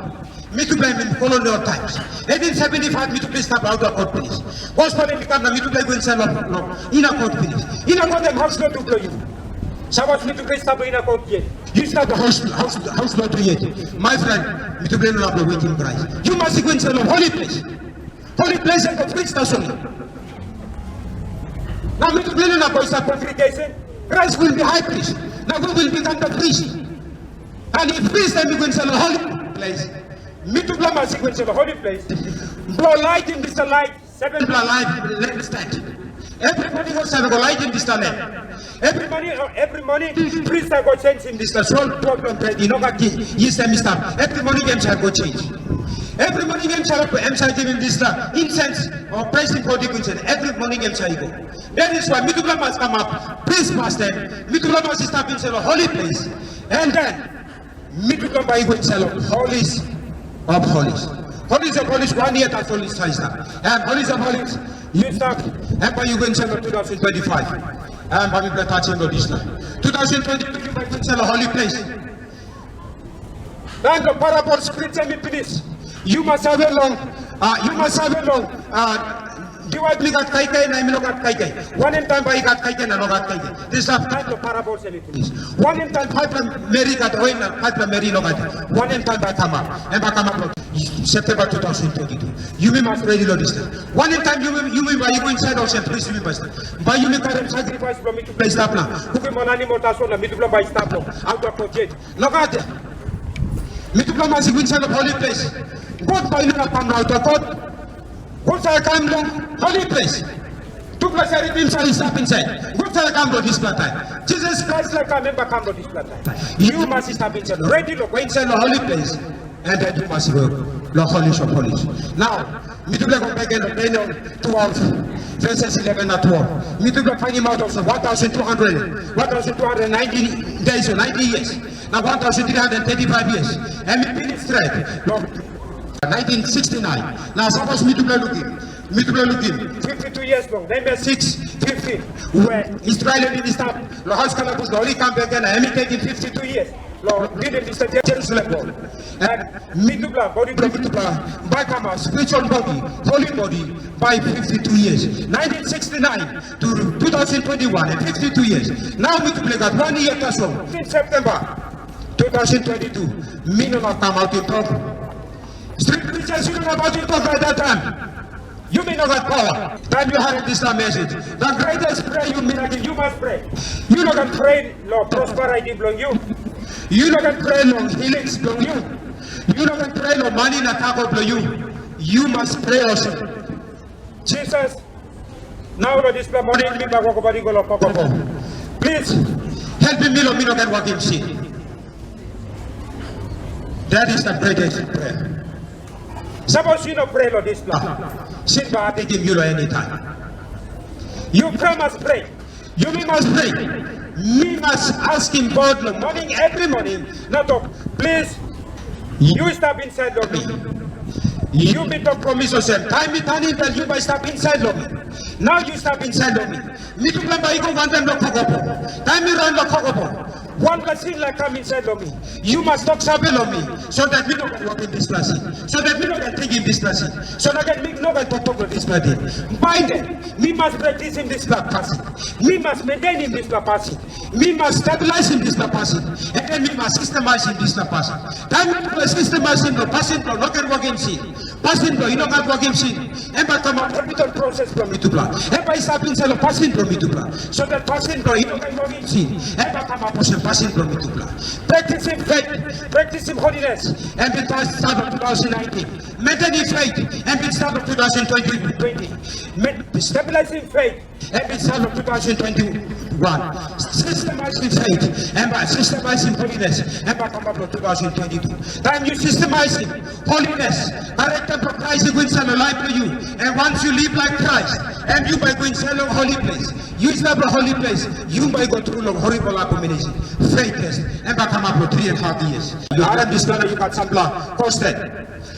Mitupela i bin follow no times. Eighteen seventy-five mitupela i stap long outer court pinis. Gospel em i kam na mitupela i go inside long, long inner court pinis. Inner court em haus lotu bilong yu. Sapos mitupela i stap long inner court yet. Yu stap long haus, haus, haus lotu yet. My friend, mitupela i no inap long wetim Christ. Yu mas i go inside long holy place. Holy place em tok priest tasol. Na mitupela i no inap long inside congregation. Christ will be high priest. Na we will become the priest. And if priest em i go inside long holy place, mitupela mas i go inside long holy place. Bilong laitim dispela lait. Sevenpela laip lampstand. Every morning ol save go laitim dispela lamp. Every morning, uh, every morning, priest save go changim dispela sol, twelve bilong bread, i no gat yis, yis em i stap. Every morning em save go change. Every morning em save, em save givim dispela incense or praising God incense. Every morning em save go. That is why mitupela mas kamap priest pastaim. Mitupela mas i stap inside long holy place. And then, mitupela bai i go insait long Holies of Holies. Holies of Holies, wan yia tasol i save i stap. Em Holies of Holies, yu stap, em bai yu go insait long two thousand twenty-five. Em bai mipela tasim long dispela. Two thousand twenty-two, yu bai go insait long Holy Place. Taim long parabol skripsa mi pinis, yu mas save long, ah, yu mas save long, ah, diwai mi gat kaikai na mi no gat kaikai. Wanem taim bai i gat kaikai na no gat kaikai? Dispela taim long parabol em i pinis. Wanem taim paipla meri gat oil na paipla meri no gat? Wanem taim bai kamap? Em bai kamap long Septemba two thousand twenty-two. Yumi mas redi long dispela. Wanem taim yumi, yumi bai i go insait olsem pris yumi bai stap? Bai yumi karim sakrifais bilong mitupela i stap na kukim ol animal tasol na mitupela bai i stap long auta kot yet? Nogat. Mitupela mas i go insait long holi ples. God bai i no inap kam long auta kot. God save kam long holi ples. Tupela serafim save i stap insait. God save kam long dispela taim. Jisas Krais laik kam, em bai kam long dispela taim. Yu mas i stap insait, redi long go insait long holi ples. And then yu mas i go long Holies of Holies. Nau, mitupela go bek long Daniel twelve, verses eleven na twelve. Mitupela painimaut olsem one thousand two hundred, one thousand two hundred ninety days o ninety years. Na one thousand three hundred thirty-five years. Em i pinis stret long nineteen sixty-nine. Na sapos mitupela lukim, mitupela lukim fifty-two years long Nehemia six fifteen, we Israel i bin i stap long haus kalabus, na ol i kam bek gen, na em i tekim fifty-two years long bilding dispela Jerusalem wall. And mitupela, bodi bilong mitupela bai kamap spiritual body, holy body, by fifty-two years. Nineteen sixty-nine to two thousand twenty-one, and fifty-two years. Nau mitupela i gat wan yia tasol. September two thousand twenty-two, mi no inap kamautim tok. Street preachers, yu no inap autim tok at that time. Yumi no gat pawa. Taim yu harim dispela message, the greatest prayer yu, mi laik yu mas pray. Yu no ken pray long prosperity bilong yu. Yu no ken pray long healings bilong yu. Yu no ken pray long mani na kago bilong yu. Yu mas pray olsem, Jisas, nau long dispela moning mi bai wokabaut i go long kokopo. Plis, helpim mi long mi no ken wokim sin. That is the greatest prayer. Sapos yu no pray long dispela, sin bai atekim yu long anytime. Yu pray mas pray. Yumi mas pray. Mi mas askim God long moning, every morning, na tok, plis, yu stap insait long mi. Yu bin tok promis olsem, taim mi tanim bel, yu bai stap insait long mi. Nau yu stap insait long mi. Mitupela bai i go wantaim long kokopo. Taim mi raun long kokopo, wanpela sin laik kam insait long mi. Yu mas tok save long mi, so that mi no ken wokim dispela sin, so that mi no ken tingim dispela sin, so that mi no ken toktok long dispela de. Bai de, mi mas praktisim dispela pasin. Mi mas menteinim dispela pasin. Mi mas stabilisim dispela pasin. And then mi mas sistemaisim dispela pasin. Taim mi sistemaisim long pasin bilong no ken wokim sin, pasin bilong i no gat wokim sin, em bai kamap capital proses bilong mitupela. Em bai i stap insait long pasin bilong mitupela. So that pasin bilong i no ken wokim sin, em bai kamap olsem pasin bilong mitupela. Praktisim faith, praktisim holiness, em bin stat long two thousand nineteen. Maintaining faith, em bin stat long two thousand twenty. Stabilizing faith, em bin stat long two thousand twenty-one. Systemizing faith, em bai systemizing holiness, em bai kamap long two thousand twenty-two. Taim yu systemizing holiness, karakta bilong Krais i go insait long laip bilong yu. And once you live like Christ, em yu bai go insait long holy place. Yu stap long holy place, yu bai go tru long horrible abomination. Faithless, em bai kamap long three and half years. Yu harim dispela, yu gat sampela question.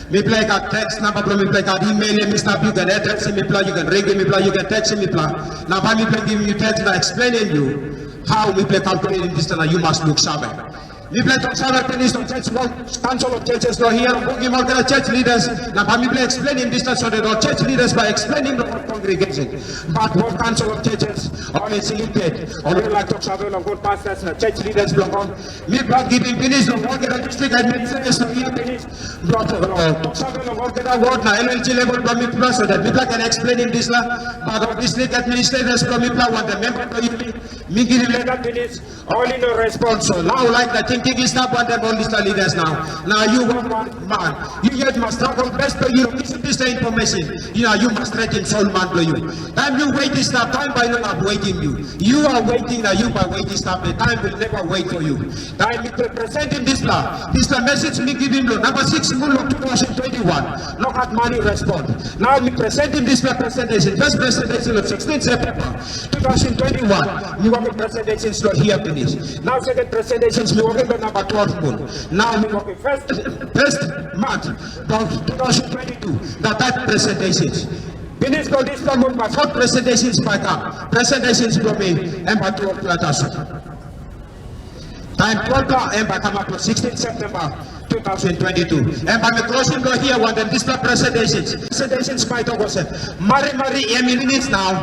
Mipela i gat text namba bilong mipela i gat email, em i stap, yu ken address mipela, yu ken ringim mipela, yu ken text mipela. Na bai mipela givim yu text na explainim yu how mipela calculating dispela, na yu mas luksave. Mipela tok save pinis long church, long Council of Churches long hia, long bungim olgeta church leaders, na bai mipela explainim dispela so that ol church leaders bai explainim long ol congregation. But ol Council of Churches, ol i selected, ol i laik tok save long ol pastors na church leaders bilong ol. Mipela givim pinis long olgeta district administrators long hia pinis. Bilong, uh, tok save long olgeta ward na L L G level bilong mipela, so that mipela ken explainim dispela. But ol district administrators bilong mipela, wantaim memba bilong yumi, mi givim leta pinis, ol i no respond. So nau laik na tingting i stap wantaim ol dispela leaders nau. Na yu wan man, yu yet mas struggle best bilong yu long kisim dispela information. Yu na yu mas stretim soul man bilong yu. Taim yu wet i stap, taim bai i no inap wetim yu. You are waiting, na yu bai wet i stap, the time will never wait for you. Taim mi presentim dispela, dispela message mi givim long namba six mun long two thousand twenty-one, no gat man i respond. Nau mi presentim dispela presentation, first presentation of sixteen September two thousand twenty-one. Mi wokim presentations long hia pinis. Nau second presentations mi wokim long namba twelve mun. Nau mi wokim first, first month of two thousand twenty-two, the third presentations. Pinis long dispela mun bai fourth presentations bai kam. Presentations bilong mi, em bai twelve pela tasol. Taim twelve pela, em bai kamap long sixteen September two two thousand twenty-two. Em bai mi klosim long hia wantaim dispela presentations. Presentations bai tok olsem, marimari em i pinis nau,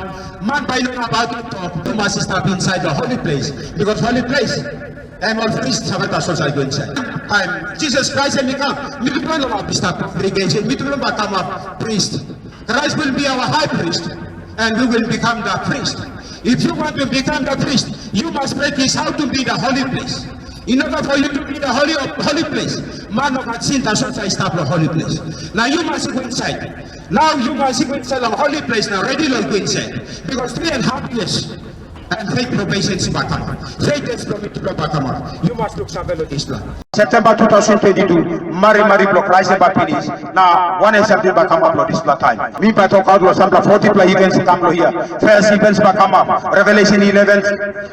man bai i no nabaut long tok, yu mas i stap insait long holy place, because holy place, em ol pris save tasol save go insait. Taim Jisas Krais em i kam, mitupela no bai i stap congregation, mitupela bai kamap pris. Christ will be our high priest, and we will become the priest. If you want to become the priest, you must practice how to be the holy place. In order for you to be the holy of holy place, man no gat sin tasol sa i stap long holy place. Now you must go inside. Now you must go inside long holy place. Now ready long go inside, because three and a half years and fake probation si bakama. Fake days from it to bakama. You must look save long dispela. September two thousand twenty-two, marimari bilong Krais em bai pinis, na wanem samting bai kamap long dispela taim? Mi bai tokaut long sampela fotipela events i kam long hia. First events bai kamap, Revelation eleven,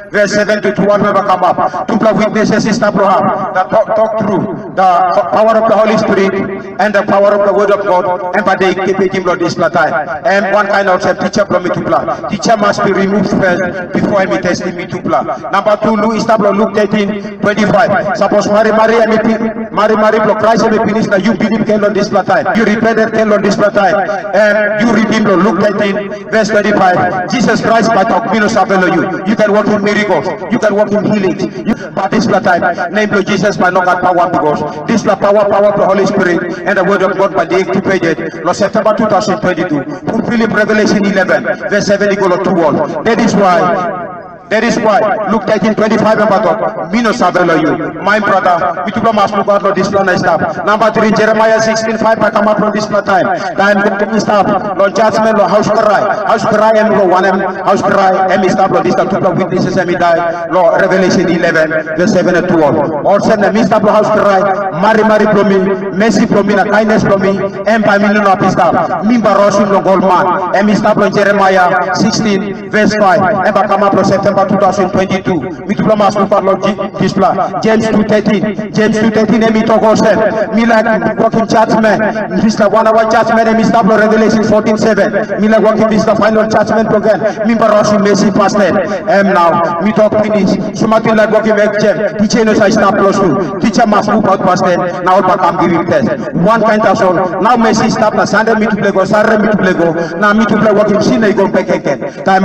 verse seven to twelve bai kamap. Tupela witnesses i stap long hap, the talk, talk through the power of the Holy Spirit and the power of the word of God, em bai de kipim long dispela taim. Em wankain olsem teacher bilong mitupela. Teacher must be removed first before em i testim mitupela. Namba tu, lu i stap long Luk thirteen twenty-five. Sapos marimari em i pi-, marimari bilong Krais em i pinis na yu bilip gen long dispela taim, yu ripetet gen long dispela taim, em yu ridim long Luk thirteen verse twenty-five. Jisas Krais bai tok, mi no save long yu. Yu ken wokim miracles, yu ken wokim healings. Yu, but dispela taim, nem bilong Jisas bai no gat pawa, because dispela pawa, pawa bilong Holy Spirit and the word of God bai de activated long September two thousand twenty-two. Fulfilim Revelation eleven, verse seven i go long twelve. That is why, that is why Luk thirteen twenty-five em bai tok, mi no save long yu. My brother, mitupela mas lukaut long dispela na i stap. Namba tri, Jeremiah sixteen five bai kamap long dispela taim. Taim God em i stap long judgment long haus krai. Haus krai em long wanem? Haus krai em i stap long dispela tupela witnesses em i dai long Revelation eleven, verse seven and twelve. Olsem na mi stap long haus krai, marimari bilong mi, mesi bilong mi na kindness bilong mi, em bai mi no inap i stap. Mi bai rausim long ol man. Em i stap long Jeremiah sixteen, verse five, em bai kamap long September two thousand twenty-two. Mitupela mas lukaut long ji-, dispela. James two thirteen. James two thirteen em i tok olsem, mi laik wokim judgment. Dispela wan aua judgment em i stap long Revelation fourteen seven. Mi laik wokim dispela final judgment bilong en. Mi bai rausim mesi pasten. Em nau, mi tok pinis. Sumatin laik wokim eksem, tija i no save stap klostu. Tija mas lukaut pasten, na ol bai kam givim tes. Wankain tasol, nau mesi i stap na Sande mitupela i go, Sande mitupela i go, na mitupela wokim sin na i go bek gen. Taim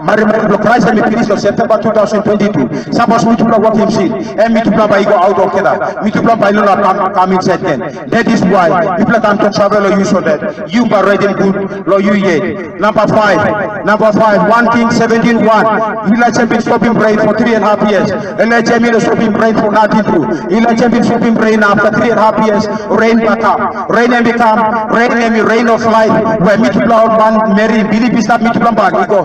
marimari bilong Krais em i pinis long September two thousand twenty-two, sapos mitupela wokim sin, em mitupela bai i go aut olgeta. Mitupela bai i no inap kam, kam insait gen. That is why mipela kam tok save long yu so that yu bai redim gut long yu yet. Namba five, namba five, One King seventeen one. Elijah bin stopim rain for three and a half years. Elijah bin stopim rain for nating tru. Elijah bin stopim rain after three and a half years. Rain bai kam. Rain em i kam. Rain em i rain of life. Where mitupela ol manmeri bilip i stap, mitupela bai i go.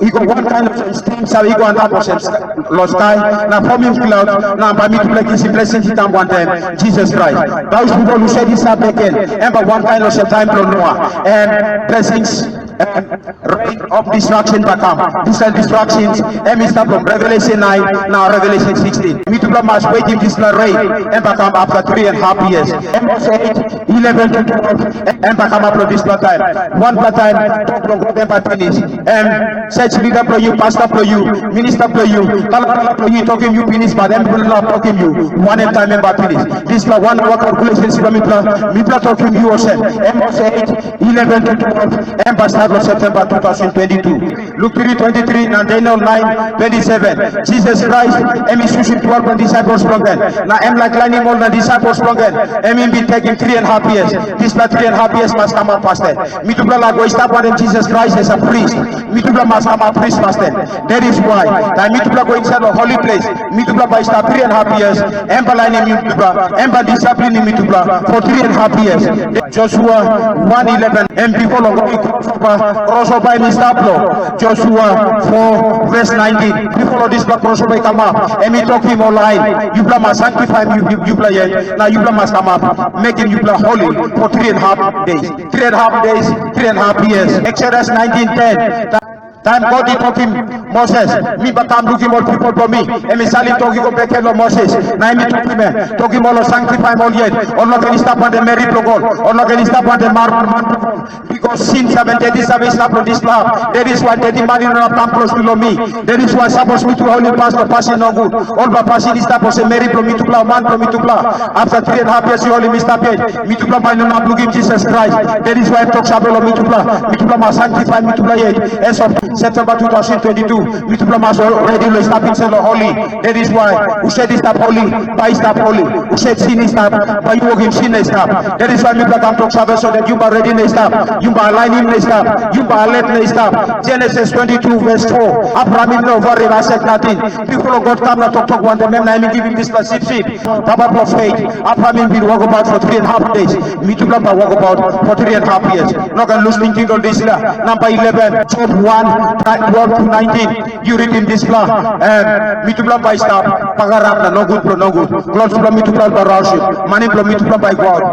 I go wankain olsem stim save i go antap olsem sk-, long skai, na fomim klaut, na bai mitupela kisim blessings i kam wantaim Jisas Krais. Those people who said i stap bek gen, em bai wankain olsem taim bilong Noa. And blessings, and rain of destruction bai kam. Dispela distractions, em i stap long Revelation nine, na Revelation sixteen. Mitupela mas wetim dispela rain, em bai kam after three and a half years. Amos eight, eleven to twelve, em bai kamap long dispela taim. Wanpela taim, tok bilong God em bai pinis. Em, church leader bilong yu, pastor bilong yu, minister bilong yu, talatala bilong yu, tokim yu pinis, but em bilong tokim yu, wanem taim em bai pinis. Dispela wan aua calculation bilong mipela, mipela tokim yu olsem, Amos eight, eleven to twelve, em bai start long September two thousand twenty-two. Luke three twenty-three na Daniel nine twenty-seven. Jisas Krais, em i susim twelve na disciples bilong en. Na em laik lainim ol na disciples bilong en, em i bin tekim three and a half years. Dispela three and a half years mas kamap pasten. Mitupela laik go i stap wantaim Jisas Krais as a priest. Mitupela mas kamap pris pasten. That is why, taim mitupela go insait long holy place, mitupela bai i stap three and a half years, em bai lainim mitupela, em bai disaplinim mitupela for three and a half years. Joshua one eleven, em bipo long crossover, crossover em i stap long Joshua four verse nineteen. Bipo long dispela crossover i kamap, em i tokim ol lain, yupela mas sanktifaim yu, yu, yupela yet, na yupela mas kamap, mekim yupela holy for three and a half days. Three and a half days, three and a half years. Exodus nineteen ten. Taim God i tokim Moses, mi bai kam lukim ol pipel bilong mi. Em i salim tok i go bek gen long Moses. Na em i tokim em, tokim ol long sanktifaim ol yet. Ol no ken i stap wantaim meri bilong ol. Ol no ken i stap wantaim mar man bilong ol. Bikos sin save, dedi save i stap long dispela hap. That is why dedi man i no inap kam klostu long mi. That is why sapos mitupela holim pas long pasin nogut, ol bai pasin i stap olsem meri bilong mitupela, man bilong mitupela. Afta tri and haf years yu holim i stap yet, mitupela bai i no inap lukim Jisas Krais. That is why em tok save long mitupela, mitupela mas sanktifaim mitupela yet. As of September two thousand twenty-two, mitupela mas redi long i stap insait long holi. That is why husat i stap holi, bai i stap holi. Husat sin i stap, bai yu wokim sin na i stap. That is why mipela kam tok save so that yu bai redi na i stap, yu bai alainim na i stap, yu bai alert na i stap. Genesis twenty-two verse four, Abraham i no wari long Aisak nating. Bikpela God kam na toktok wantaim em, na em i givim dispela sipsip. Papa bilong faith, Abraham i bin wokabaut for three and half days. Mitupela bai wokabaut for three and half years. No ken lus tingting long dispela. Namba eleven, Job one, twelve to nineteen. Yu ritim dispela, em, mitupela bai i stap bagarap na nogut bilong nogut. Klos bilong mitupela bai rausim, mani bilong mitupela bai i go aut.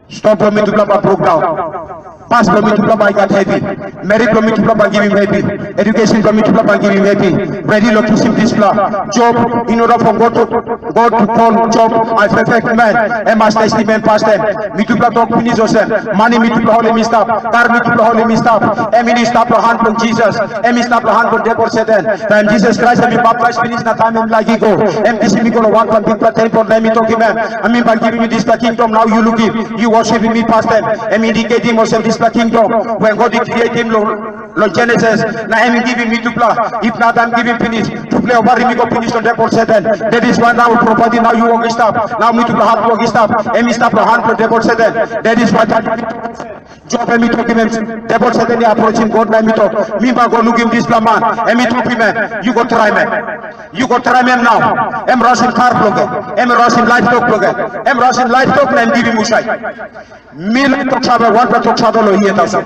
Ston bilong mitupela bai bruk daun. Pas bilong mitupela bai i gat hevi. Meri bilong mitupela bai givim hevi. Edukeisin bilong mitupela bai givim hevi. Redi long kisim dispela. Job, in order for God to, God to call Job a perfect man, em mas testim em pastaim. Mitupela tok pinis olsem, mani mitupela holim i stap, kar mitupela holim i stap, em i no i stap long han bilong Jisas, em i stap long han bilong Devil Satan. Taim Jisas Krais em i baptais pinis na taim em laik i go, em kisim i go long wanpela bikpela tempel na em i tokim em, em i bai givim yu dispela kingdom, nau yu lukim, yu worshipim mi pastaim. Em i indiketim olsem dispela kingdom we God i krietim long, long Genesis, na em i givim mitupela. If na taim givim pinis, tupela i warim i go pinis long Devil Satan. That is why nau propati nau yu wok i stap, nau mitupela hatwok i stap, em i stap long han bilong Devil Satan. That is why Job em i tokim em, Devil Satan i aprochim God na em i tok, mi bai go lukim dispela man. Em i tokim em, yu go traim em. Yu go traim em nau. Em rausim kar bilong en, em rausim laip tok bilong en, em rausim laip tok na em givim husat? Mi laik tok save, wanpela tok save long hia tasol.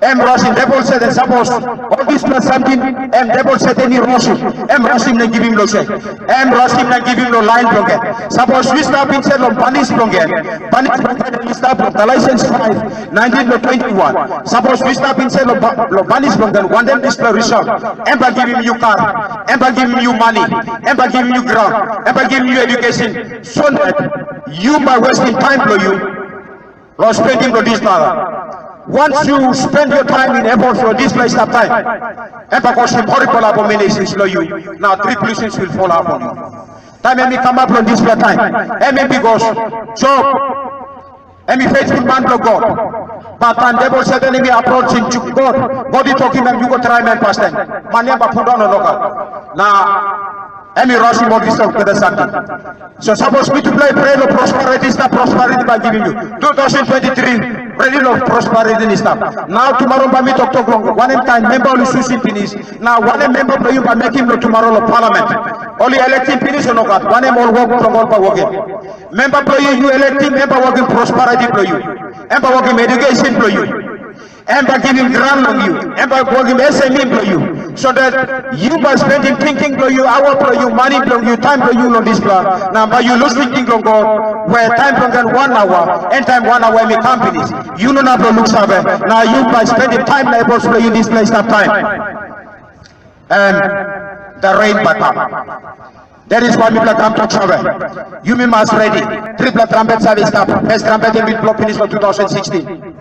Em rausim Devil Satan, sapos ol dispela samting em Devil Satan i rausim, em rausim na givim long husat? Em rausim na givim long lain bilong en. Sapos yu stap insait long banis bilong en, banis bilong en i stap long Galatians five, nineteen to twenty-one. Sapos yu stap insait long ba-, long banis bilong en, wantaim dispela result, em bai givim yu kar, em bai givim yu mani, em bai givim yu graun, em bai givim yu edukeisin, so that yu bai westim taim bilong yu long spendim long dispela. Once you spend your time in efforts long dispela i stap taim, em bai kosim horrible abominations long yu. Now tribulations will fall upon you. Taim em i kamap long dispela taim, em i bikos Job, em i faithful man bilong God. Bat taim Devil Satan em i aprochim God, God i tokim em, yu go traim em pastaim. Man em bai pundaun o nogat. Na em i rausim ol dispela olgeta samting. So sapos mitupela i pray long prosperity, stap prosperity bai givim yu. Two thousand twenty-three, redi long prosperity i stap. Nau tumaro bai mi toktok long wanem kain memba ol i susim pinis, na wanem memba bilong yu bai mekim long tumaro long parliament. Ol i elektim pinis o nogat, wanem ol wok bilong ol bai wokim? Memba bilong yu, yu elektim, em bai wokim prosperity bilong yu. Em bai wokim education bilong yu. Em bai givim graun long yu, em bai wokim S M E bilong yu, so that yu bai spendim tingting bilong yu, aua bilong yu, mani bilong yu, taim bilong yu long dispela, na bai yu lus tingting long God, we taim bilong en wan aua, en taim wan aua em i kam pinis. Yu no inap long luksave, na yu bai spendim taim na efforts bilong yu dispela i stap taim. And the rain bai kam. That is why mipela kam tok save. Yumi mas redi. Tripela trumpet save i stap. First trumpet em i blo pinis long two thousand sixteen.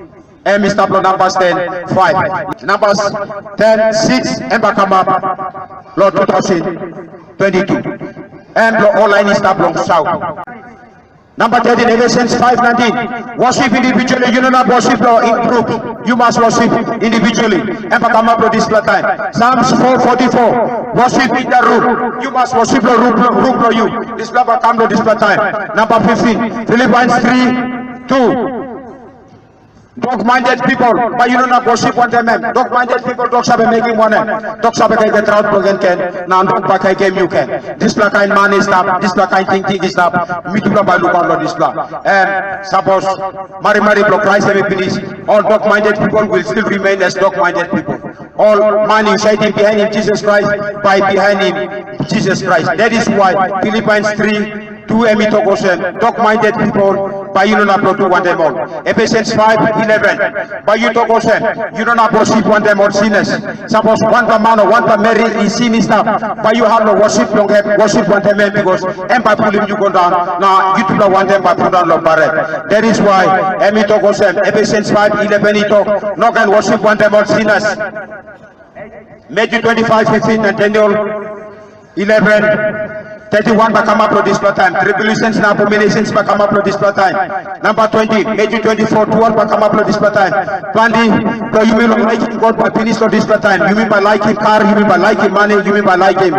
Em i stap long Numbers ten five. Numbers ten six em bai kamap long two thousand twenty-two. Em long ol lain i stap long saut. Number thirteen, Ephesians five nineteen. Worship individually, yu no inap worship lo in group. Yu mas worship individually. Em bai kamap lo dispela taim. Psalms four forty-four. Worship in the room. Yu mas worship lo room, room lo yu. Dispela bai kam lo dispela taim. Number fifteen, Philippians three two. Dog minded people, bai yu no inap worship wantaim em. Dog minded people, dog save mekim wanem? Dog save kaikai traut bilong en ken, na dog bai kaikai yu ken. Dispela kain man i stap, dispela kain tingting i stap, mitupela bai lukaut long dispela. Em, sapos marimari bilong Krais em i pinis, all dog minded people will still remain as dog minded people. Ol man i saitim bihainim Jisas Krais, bai bihainim Jisas Krais. That is why Philippians three two em i tok olsem, dog minded people, bai yu no inap long tu wantaim ol. Ephesians five eleven, bai yu tok olsem, yu no inap worship wantaim ol sinners. Sapos wanpela man o wanpela meri i sin i stap, bai yu hap long worship long em, worship wantaim em, because em bai pulim yu go daun, na yutupela wantaim bai pundaun long baret. That is why em i tok olsem, Ephesians five eleven i tok, no ken worship wantaim ol sinners. Matthew twenty-five fifteen and Daniel eleven thirty-one bai kamap long dispela taim. Tribulations na abominations bai kamap long dispela taim. Namba twenty, Matthew twenty-four twelve bai kamap long dispela taim. Planti bilong yumi long laikim God bai pinis long dispela taim. Yumi bai laikim kar, yumi bai laikim mani, yumi bai laikim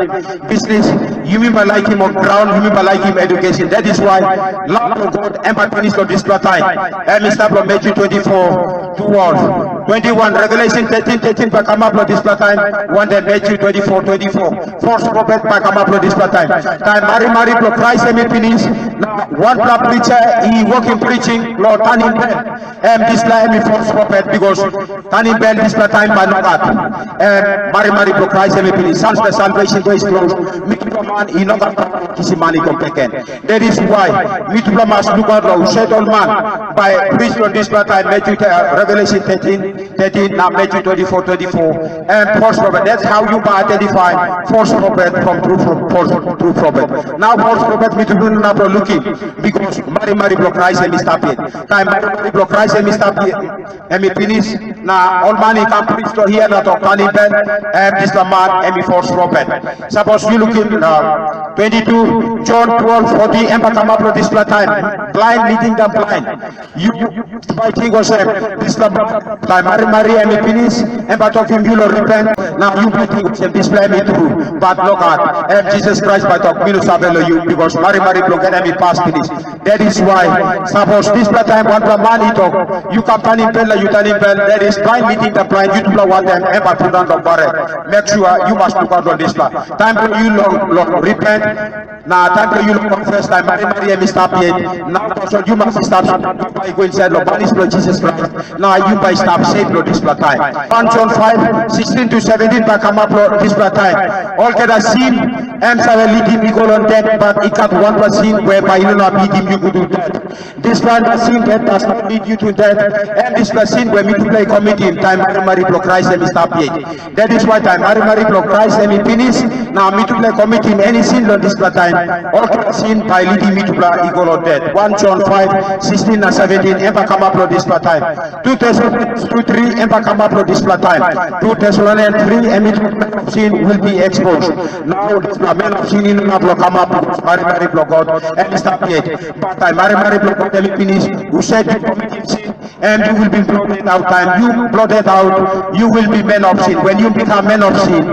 bisnis, yumi bai laikim ol graun, yumi bai laikim education. That is why love long God em bai pinis long dispela taim. Em i stap long Matthew twenty-four twelve. Twenty-one, Revelation thirteen thirteen bai kamap long dispela taim, wantaim Matthew twenty-four twenty-four. False prophet bai kamap long dispela taim. Taim marimari bilong Krais em i pinis, na wanpela preacher i wokim preaching long tanim bel. Em dispela em i false prophet, because tanim bel dispela taim bai no gat. Em marimari bilong Krais em i pinis. Sun's the salvation day is close. Mitupela man i no gat kisim man i go bek gen. That is why mitupela mas lukaut long husat ol man bai pris long dispela taim, Matthew, uh, Revelation thirteen thirteen na Matthew twenty-four twenty-four, and false prophet. That's how you identify false prophet from true, from false, true prophet. Now false prophet mitupela no inap long lukim, because marimari bilong Krais em i stap yet. Taim marimari bilong Krais em i stap yet, em i pinis, na ol man i kam pris long hia na tok tanim bel, em dispela man em i false prophet. Sapos yu lukim, uh, twenty-two, John twelve forty, em bai kamap long dispela taim. Blind leading the blind. Yu bai ting olsem, dispela taim marimari em i pinis, em bai tokim yu long repent, na yu bai ting olsem dispela em i tru. But nogat, em Jisas Krais bai tok, mi no save long yu, because marimari bilong en em i pas pinis. That is why, sapos dispela taim wanpela man i tok, yu kam tanim bel na yu tanim bel, that is blind leading the blind, yutupela wantaim em bai pundaun long baret. Make sure yu mas lukaut long dispela. Taim bilong yu long, long repent, na taim bilong yu long confess, taim marimari em i stap yet, na tasol yu mas i stap, yu bai i go insait long banis bilong Jisas Krais, na yu bai i stap seif long dispela taim. One John five sixteen to seventeen bai kamap long dispela taim. Olgeta sin em save lidim i go long det, but i gat wanpela sin we bai i no inap lidim yu go long det. Dispela na sin that does not lead you to death, em dispela sin we mitupela i komitim taim marimari bilong Krais em i stap yet. That is why taim marimari bilong Krais em i pinis, na mitupela i komitim eni sin long dispela taim, olgeta sin bai lidim mitupela i go long det. One John five sixteen na seventeen, em bai kamap long dispela taim. Two Thessalonians two three, em bai kamap long dispela taim. Two Thessalonians three, em i tok, man of sin will be exposed. Nau dispela man of sin i no inap long kamap, marimari bilong God em i stap yet. But taim marimari bilong God em i pinis, husat yu komitim sin, and you will be blotted out. Taim yu blotted out, you will be man of sin. When you become man of sin,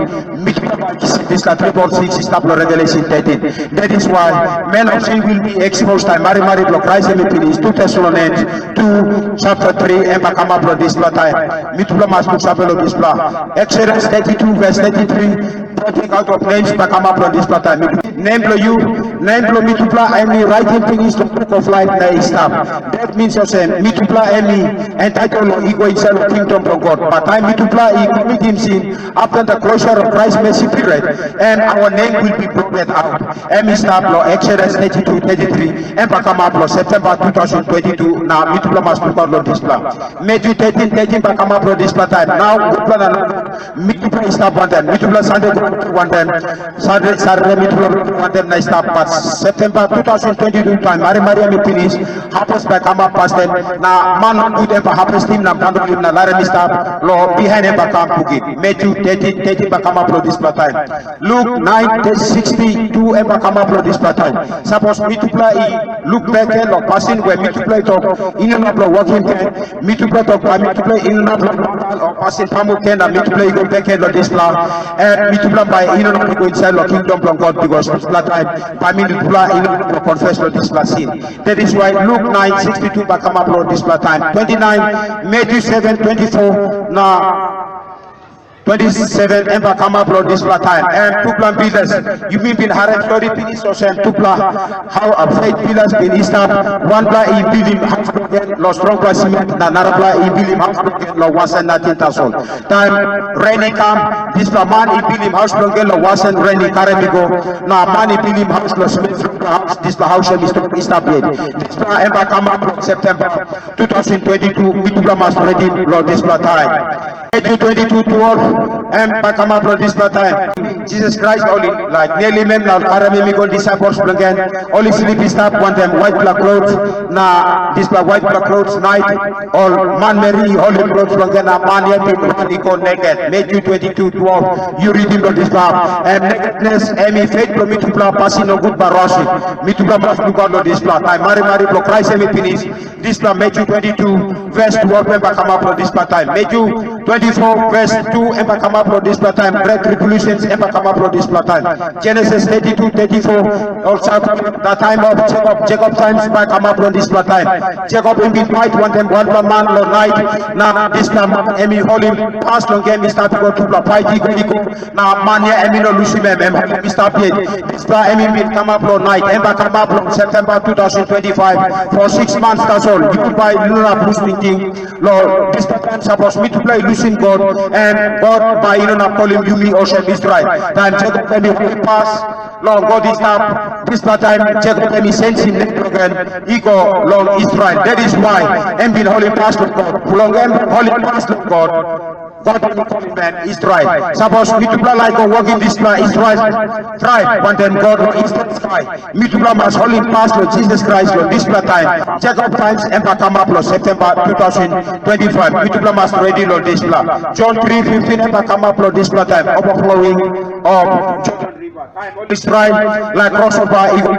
mitupela bai kisim dispela triple six i stap long Revelation thirteen. That is why man of sin will be exposed taim marimari bilong Krais em i pinis. Two Thessalonians two chapter three, em bai kamap long dispela taim. Mitupela mas luksave long dispela. Exodus thirty-two verse thirty-three, blotting out of names bai kamap long dispela taim. Nem bilong yu, nem bilong mitupela em i raitim pinis long Book of Life na i stap. That means olsem, mitupela em i entitled long i go insait long kingdom bilong God. But taim mitupela i komitim sin, after the closure of Christ mercy period, and our name will be blotted out. Em i stap long Exodus thirty-two thirty-three, em bai kamap long September two thousand twenty-two, na mitupela mas lukaut long dispela. Matthew thirteen thirteen bai kamap long dispela taim. Nau gutpela na mitupela i stap wantaim, mitupela Sande go wantaim, Sande, Saturday mitupela wantaim na i stap, but September two thousand twenty-two taim marimari em i pinis, harvest bai kamap pastaim, na man nogut em bai harvestim na bandolim na larim i stap, long bihain em bai kam pukim. Matthew thirteen thirteen bai kamap long dispela taim. Luke nine sixty-two em bai kamap long dispela taim. Sapos mitupela i luk bek gen long pasin we mitupela i tok i no inap long wokim gen, mitupela tok bai mitupela i no inap long nobel o pasin pamuk gen na mitupela i go bek gen long dispela, em mitupela bai i no inap long go insait long kingdom bilong God, bikos dispela taim bai mitupela i no inap long confess long dispela sin. That is why Luke nine sixty-two bai kamap long dispela taim. Twenty-nine, Matthew seven twenty-four, na twenty-seven em bai kamap long dispela taim. Em tupela bilas, yumi bin harim stori pinis olsem tupela hau a faith bilas bin i stap, wanpela i bilim haus bilong en long strongpela simen, na narapela i bilim haus bilong en long wasen nating tasol. Taim ren i kam, dispela man i bilim haus bilong en long wasen ren i karim i go, na man i bilim haus long simen strongpela haus, dispela haus em i stap, i stap yet. Dispela em bai kamap long Septemba two thousand twenty-two, mitupela mas redi long dispela taim. Matthew twenty-two twelve, em bai kamap long dispela taim. Jisas Krais ol i laik nelim em na ol harim em i go disaipels bilong en, ol i slip i stap wantaim waitpela klos, na dispela waitpela klos nait, ol manmeri i holim klos bilong en, na man yet i ran i go neket. Matthew twenty-two twelve, yu ritim long dispela. Em neketnes em i fet bilong mitupela, pasin nogut bai rausim. Mitupela mas lukaut long dispela. Taim marimari bilong Krais em i pinis, dispela Matthew twenty-two, verse twelve em bai kamap long dispela taim. Matthew twenty-four, verse two em bai kamap long dispela taim. Great tribulations em bai kamap long dispela taim. Genesis thirty-two thirty-four, ol save, the time of Jacob, Jacob times bai kamap long dispela taim. Jacob em bin pait wantaim wanpela man long nait, na dispela man em i holim pas long em i stap i go tupela pait i go i go. Na man ya em i no lusim em, em i stap yet. Dispela em i bin kamap long nait, em bai kamap long Septemba two thousand twenty-five, for six months tasol. Yu bai yu no inap lus tingting long dispela taim. Sapos mitupela i lusim God, em God bai i no inap kolim yumi olsem Israel. Taim Jacob em i holim pas long God i stap, dispela taim Jacob em i sensim nek bilong en i go long Israel. That is why em bin holim pas long God. Bilong em holim pas long God, God em i kolim em Israel. Sapos mitupela laik go wokim dispela Israel traib wantaim God long Eastern Sky, mitupela mas holim pas long Jisas Krais long dispela taim. Jacob times em bai kamap long Septemba two thousand twenty-five. Mitupela mas redi long dispela. John three fifteen em bai kamap long dispela taim. Overflowing of Jordan River. Taim ol Israel laik crossover i go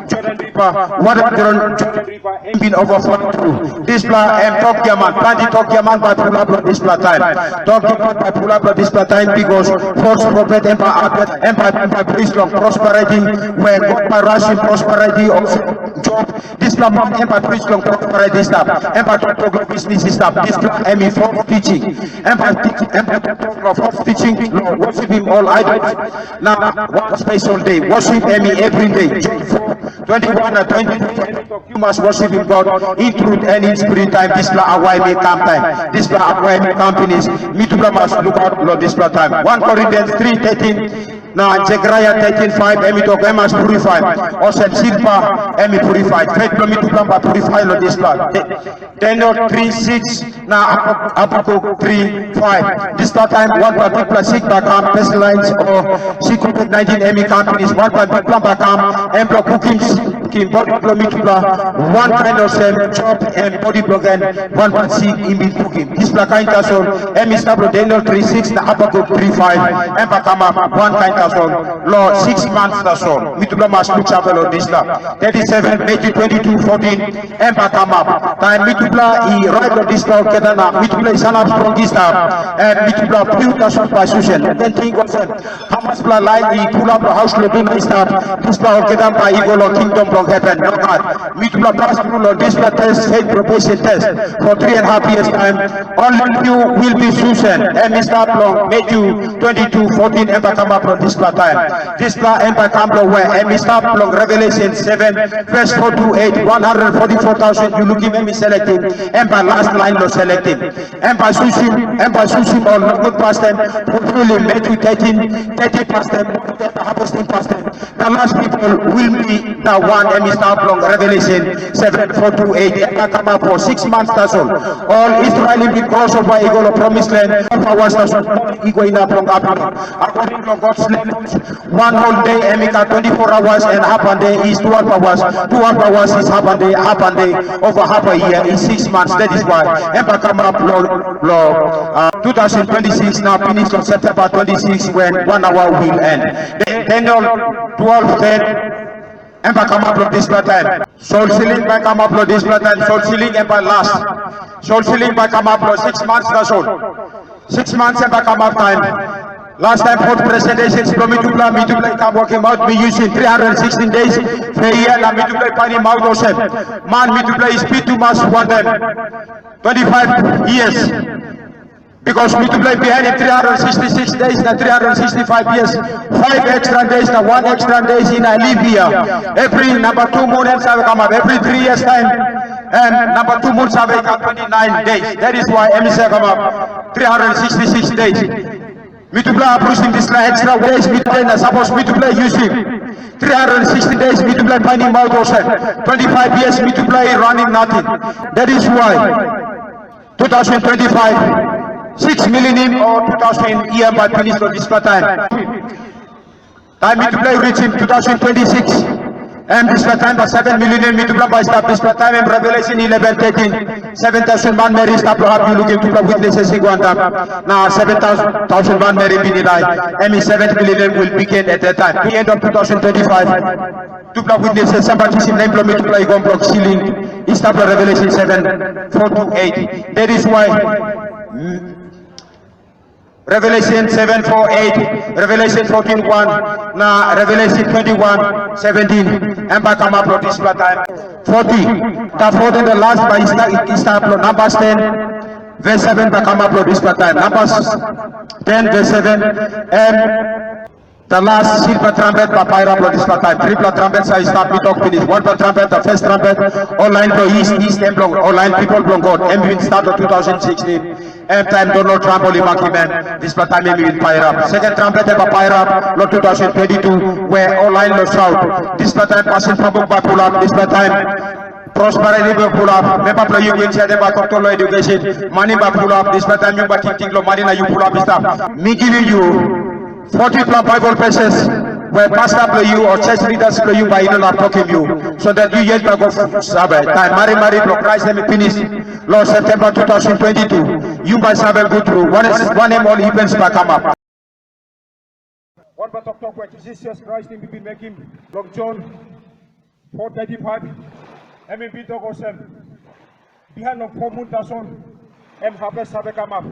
Jordan River, wara bilong Jordan River em bin overflow tru. Dispela em tok giaman, planti tok giaman bai pulap long dispela taim. Tok giaman bai pulap long dispela taim, because false prophet em bai appear, em bai, em bai pris long prosperity, where God bai rausim prosperity of Job. Dispela man em bai pris long prosperity i stap, em bai tok long bisnis i stap. Dispela em i false teaching. Em bai teach, em bai tok long false teaching, long worshipim ol idols. Na one special day, worship em i every day. Job four twenty-one na twenty-three, em i tok, "You must worship him God in truth and in spirit." Taim dispela aua em i kam taim. Dispela aua em i kam pinis, mitupela mas lukaut long dispela taim. One Corinthians three thirteen na Zechariah thirteen five, em i tok, "Em mas purify." Olsem silva em i purify. Faith bilong mitupela bai purify long dispela. Daniel three six na Habakkuk three five. Dispela taim wanpela bikpela sik bai kam, pestilence o sik covid nineteen em i kam pinis, wanpela bikpela bai kam, em bilong kukim, kukim bodi bilong mitupela, wankain olsem Job em bodi bilong en, wanpela sik i bin kukim. Dispela kain tasol em i stap long Daniel three six na Habakkuk three five, em bai kamap wankain tasol long six months tasol. Mitupela mas luksave long dispela. Thirty-seven, Matthew twenty-two fourteen, em bai kamap. Taim mitupela i rait long dispela olgeta na mitupela i sanap strong i stap, em mitupela piu tasol bai susen. Then ting olsem, hamaspela lain i pulap long haus lotu na i stap, dispela olgeta bai i go long kingdom bilong heven? Nogat. Mitupela pas tru long dispela test, faith probation test, for three and a half years time. Only few will be chosen. Em i stap long Matthew twenty-two fourteen, em bai kamap long dispela taim. Dispela em bai kam long we? Em i stap long Revelation seven, verse four to eight, one hundred forty-four thousand yu lukim em i selectim, em bai last line long selectim. Em bai susim, em bai susim ol nogut pastaim, fulfilim Matthew thirteen thirty pastaim, harvesting pastaim. The last people will be the one em i stap long Revelation seven four to eight. Em bai kamap for six months tasol. Ol Israel i bin cross over i go long promised land, twelve hours tasol i go inap long Babilon. According to God's language, one whole day em i gat twenty-four hours and half a day is twelve hours. Twelve hours is half a day, half a day over half a year is six months. That is why em bai kamap long, long uh, two thousand twenty-six na pinis long September twenty-six when one hour will end. Daniel twelve ten, em bai kamap long dispela taim. Sol siling bai kamap long dispela taim. Sol siling em bai last. Sol siling bai kamap long six months tasol. Six months em bai kamap taim. Last time fourth presentations bilong mitupela, mitupela i kam wokimaut, mi yusim three hundred sixteen days per year, na mitupela i painim aut olsem, man mitupela i spit tumas wantaim twenty-five years. Because mitupela i bihainim three hundred sixty-six days na three hundred sixty-five years, five extra days na one extra days in a leap year. Every namba tu mun em save kamap, every three years time, em namba tu mun save i gat twenty-nine days. That is why em i save kamap three hundred sixty-six days. Mitupela abrusim dispela extra days mitupela na sapos mitupela yusim three hundred sixty days mitupela painim aut olsem twenty-five years mitupela i running nothing. That is why two thousand twenty-five, six millennium o two thousand year bai pinis long dispela taim. Taim mitupela i reachim two thousand twenty-six, em dispela taim bai seven millennium mitupela bai stap. Dispela taim em Revelation eleven thirteen, seven thousand manmeri i stap long hap, yu lukim tupela witnesses i go antap. Na seven thousand manmeri bin i dai, em i seventh millennium will begin at that time. The end of two thousand twenty-five, tupela witnesses, sampela kisim nem bilong mitupela i go long siling, i stap long Revelation seven, four to eight. That is why, mm, Revelation seven four eight, Revelation fourteen one, na Revelation twenty-one seventeen, em bai kamap long dispela taim. Forty, the fourth and the last bai i sta-, i stap long Numbers ten, verse seven bai kamap long dispela taim. Numbers ten, verse seven, em The last silver trumpet bai pairap long dispela taim. Tripela trumpet sa i stap mi tok pinis. Wanpela trumpet, the first trumpet, ol lain bilong east, east em bilong ol lain pipel bilong God. Em bin stat long two thousand sixteen. Em taim Donald Trump ol i makim em. Dispela taim em i bin pairap. Second trumpet em bai pairap long two thousand twenty-two, we ol lain long south. Dispela taim pasin pamuk bai pulap. Dispela taim prosperity bai pulap. Memba bilong yu insait em bai toktok long education. Mani bai pulap. Dispela taim yu bai tingting long mani na yu pulap i stap. Mi givim yu forty pela Bible verses we pasta bilong yu o church leaders bilong yu bai i no inap tokim yu, so that yu yet bai go save. Taim marimari bilong Krais em i pinis long September two thousand twenty-two, yu bai save gut tru wanem ol events bai kamap. Wanpela toktok we Jisas Krais i bin mekim long Jon four thirty-five, em i bin tok olsem, bihain long foa mun tasol, em harvest save kamap.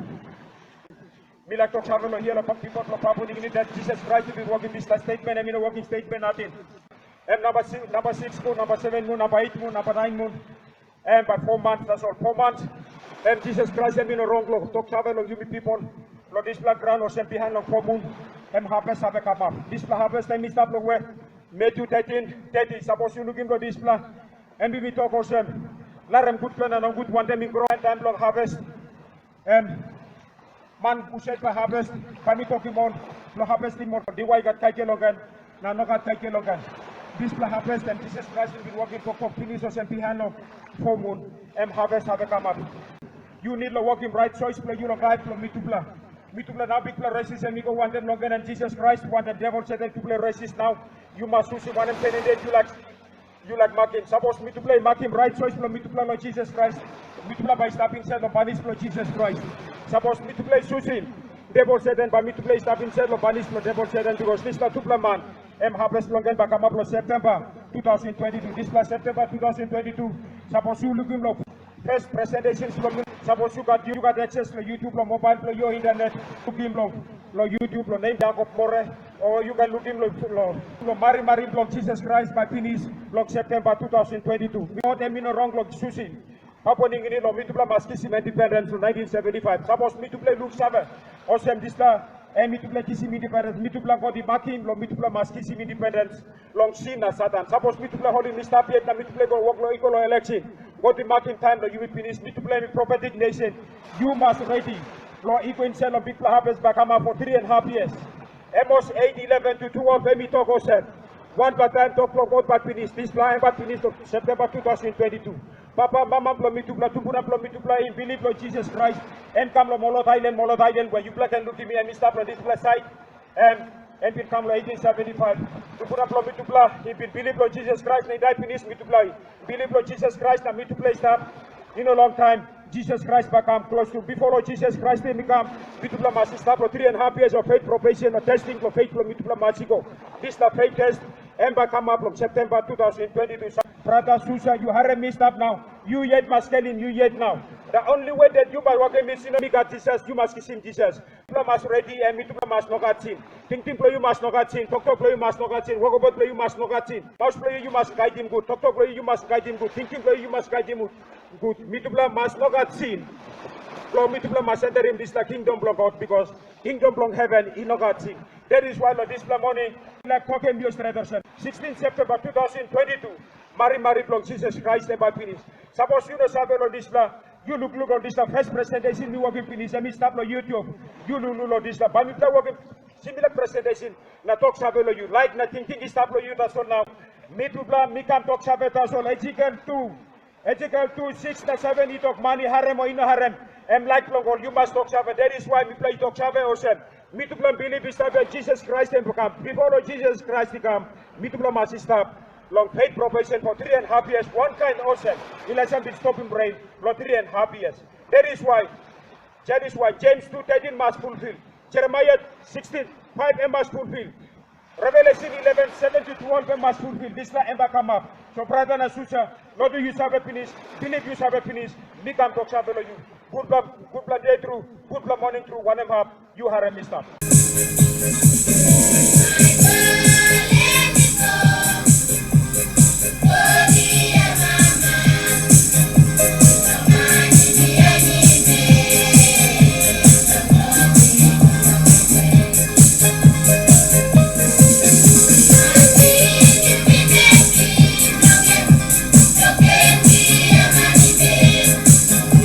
Mi laik tok save long hia long pipel bilong Papua Niugini, that Jisas Krais i bin wokim dispela statement, em i no wokim statement nating. Em namba si-, namba sikis mun, namba seven mun, namba eit mun, namba nain mun, em bai foa mants tasol. Foa mants, em Jisas Krais em i no rong long tok save long yumi pipel long dispela graun olsem, bihain long foa mun, em harvest save kamap. Dispela harvest em i stap long we? Matthew thirteen thirty, sapos yu lukim long dispela, em i bin tok olsem, larim gutpela na nogut wantaim i gro, taim bilong harvest. Em, man husat bai harvest, bai mi tokim ol, long harvestim ol, diwai i gat kaikai long en, na no gat kaikai long en. Dispela harvest em Jisas Krais i bin wokim toktok pinis olsem, bihain long foa mun, em harvest save kamap. Yu nid long wokim rait choice bilong yu long laip bilong mitupela. Mitupela nau bikpela resis em i go wantaim long en, na Jisas Krais wantaim devil Satan tupela resis nau. Yu mas susim wanem kandidet yu laik, yu laik makim. Sapos mitupela i makim rait choice bilong mitupela long Jisas Krais, mitupela bai i stap insait long banis bilong Jisas Krais. Sapos mitupela i susim devil Satan, bai mitupela i stap insait long banis bilong devil Satan, bikos dispela tupela man, em harvest bilong en bai kamap long September two thousand twenty-two. Dispela September two thousand twenty-two, sapos yu lukim long first presentations bilong mi, sapos yu gat, yu gat access long YouTube, long mobile bilong yu, internet, lukim long, long YouTube, long nem Jacob More, o yu ken lukim long, long, long marimari bilong Jisas Krais bai pinis long September two thousand twenty-two. God em i no rong long susim Papua Niugini long mitupela mas kisim independence long nineteen seventy-five. Sapos mitupela i luksave olsem dispela, em mitupela kisim independence, mitupela God i makim long mitupela mas kisim independence long sin na Satan. Sapos mitupela holim i stap yet na mitupela i go wok long i go long election, God i makim taim long yumi pinis, mitupela em i prophetic nation. Yu mas redi long i go insait long bikpela harvest bai kamap for three and half years. Amos eight eleven to twelve, em i tok olsem, wanpela taim tok bilong God bai pinis, dispela em bai pinis long September two thousand twenty-two. Papa, mama bilong mitupela, tumbuna bilong mitupela i bilip long Jisas Krais, em kam long Molot Ailan, Molot Ailan, we yupela ken lukim mi, em i stap long dispela sait, em, em bin kam long eighteen seventy-five. Tumbuna bilong mitupela i bin bilip long Jisas Krais na i dai pinis, mitupela i bilip long Jisas Krais na mitupela i stap. I no long taim Jisas Krais bai kam klostu. Bipo long Jisas Krais em i kam, mitupela mas i stap long three and half years of faith probation, na testing bilong faith bilong mitupela mas i go. Dispela faith test, em bai kamap long September two thousand twenty-two. Brata, susa, yu harim mi stap nau. Yu yet mas skelim yu yet nau. The only way that yu bai wokim mi, sin mi gat Jisas, yu mas kisim Jisas. Mitupela mas redi, em mitupela mas no gat sin. Tingting bilong yu mas no gat sin, toktok bilong yu mas no gat sin, wokabaut bilong yu mas no gat sin. Maus bilong yu, yu mas gaitim gut, toktok bilong yu, yu mas gaitim gut, tingting bilong yu, yu mas gaitim gut. Mitupela mas no gat sin. Long mitupela mas enterim dispela kingdom bilong God, bikos kingdom bilong heven i no gat sin. That is why long dispela moning, laik tokim yu stret olsem, sixteen September two thousand twenty-two, marimari bilong Jisas Krais em bai pinis. Sapos yu no save long dispela, yu lukluk long dispela first presentation mi wokim pinis, em i stap long YouTube. Yu lukluk long dispela, bai mipela wokim similar presentation na tok save long yu. Laik na tingting i stap long yu tasol nau. Mitupela mi kam tok save tasol. Ezekiel two, Ezekiel two six na seven i tok, man i harem o i no harem, em laik long ol, yu mas tok save. That is why mipela i tok save olsem, mitupela bilip i stap, Jisas Krais em i kam. Bipo long Jisas Krais i kam, mitupela mas i stap long faith profession for three and half years, wankain olsem Elaija bin stopim ren long three and half years. That is why, that is why James two thirteen mas fulfill, Jeremiah sixteen five em mas fulfill, Revelation eleven seven to twelve em mas fulfill. Dispela em bai kamap. So brata na susa, lotu yu save pinis, bilip yu save pinis, mi kam tok save long yu. Gutpela, gutpela de tru, gutpela moning tru, wanem hap, yu harim mi stap.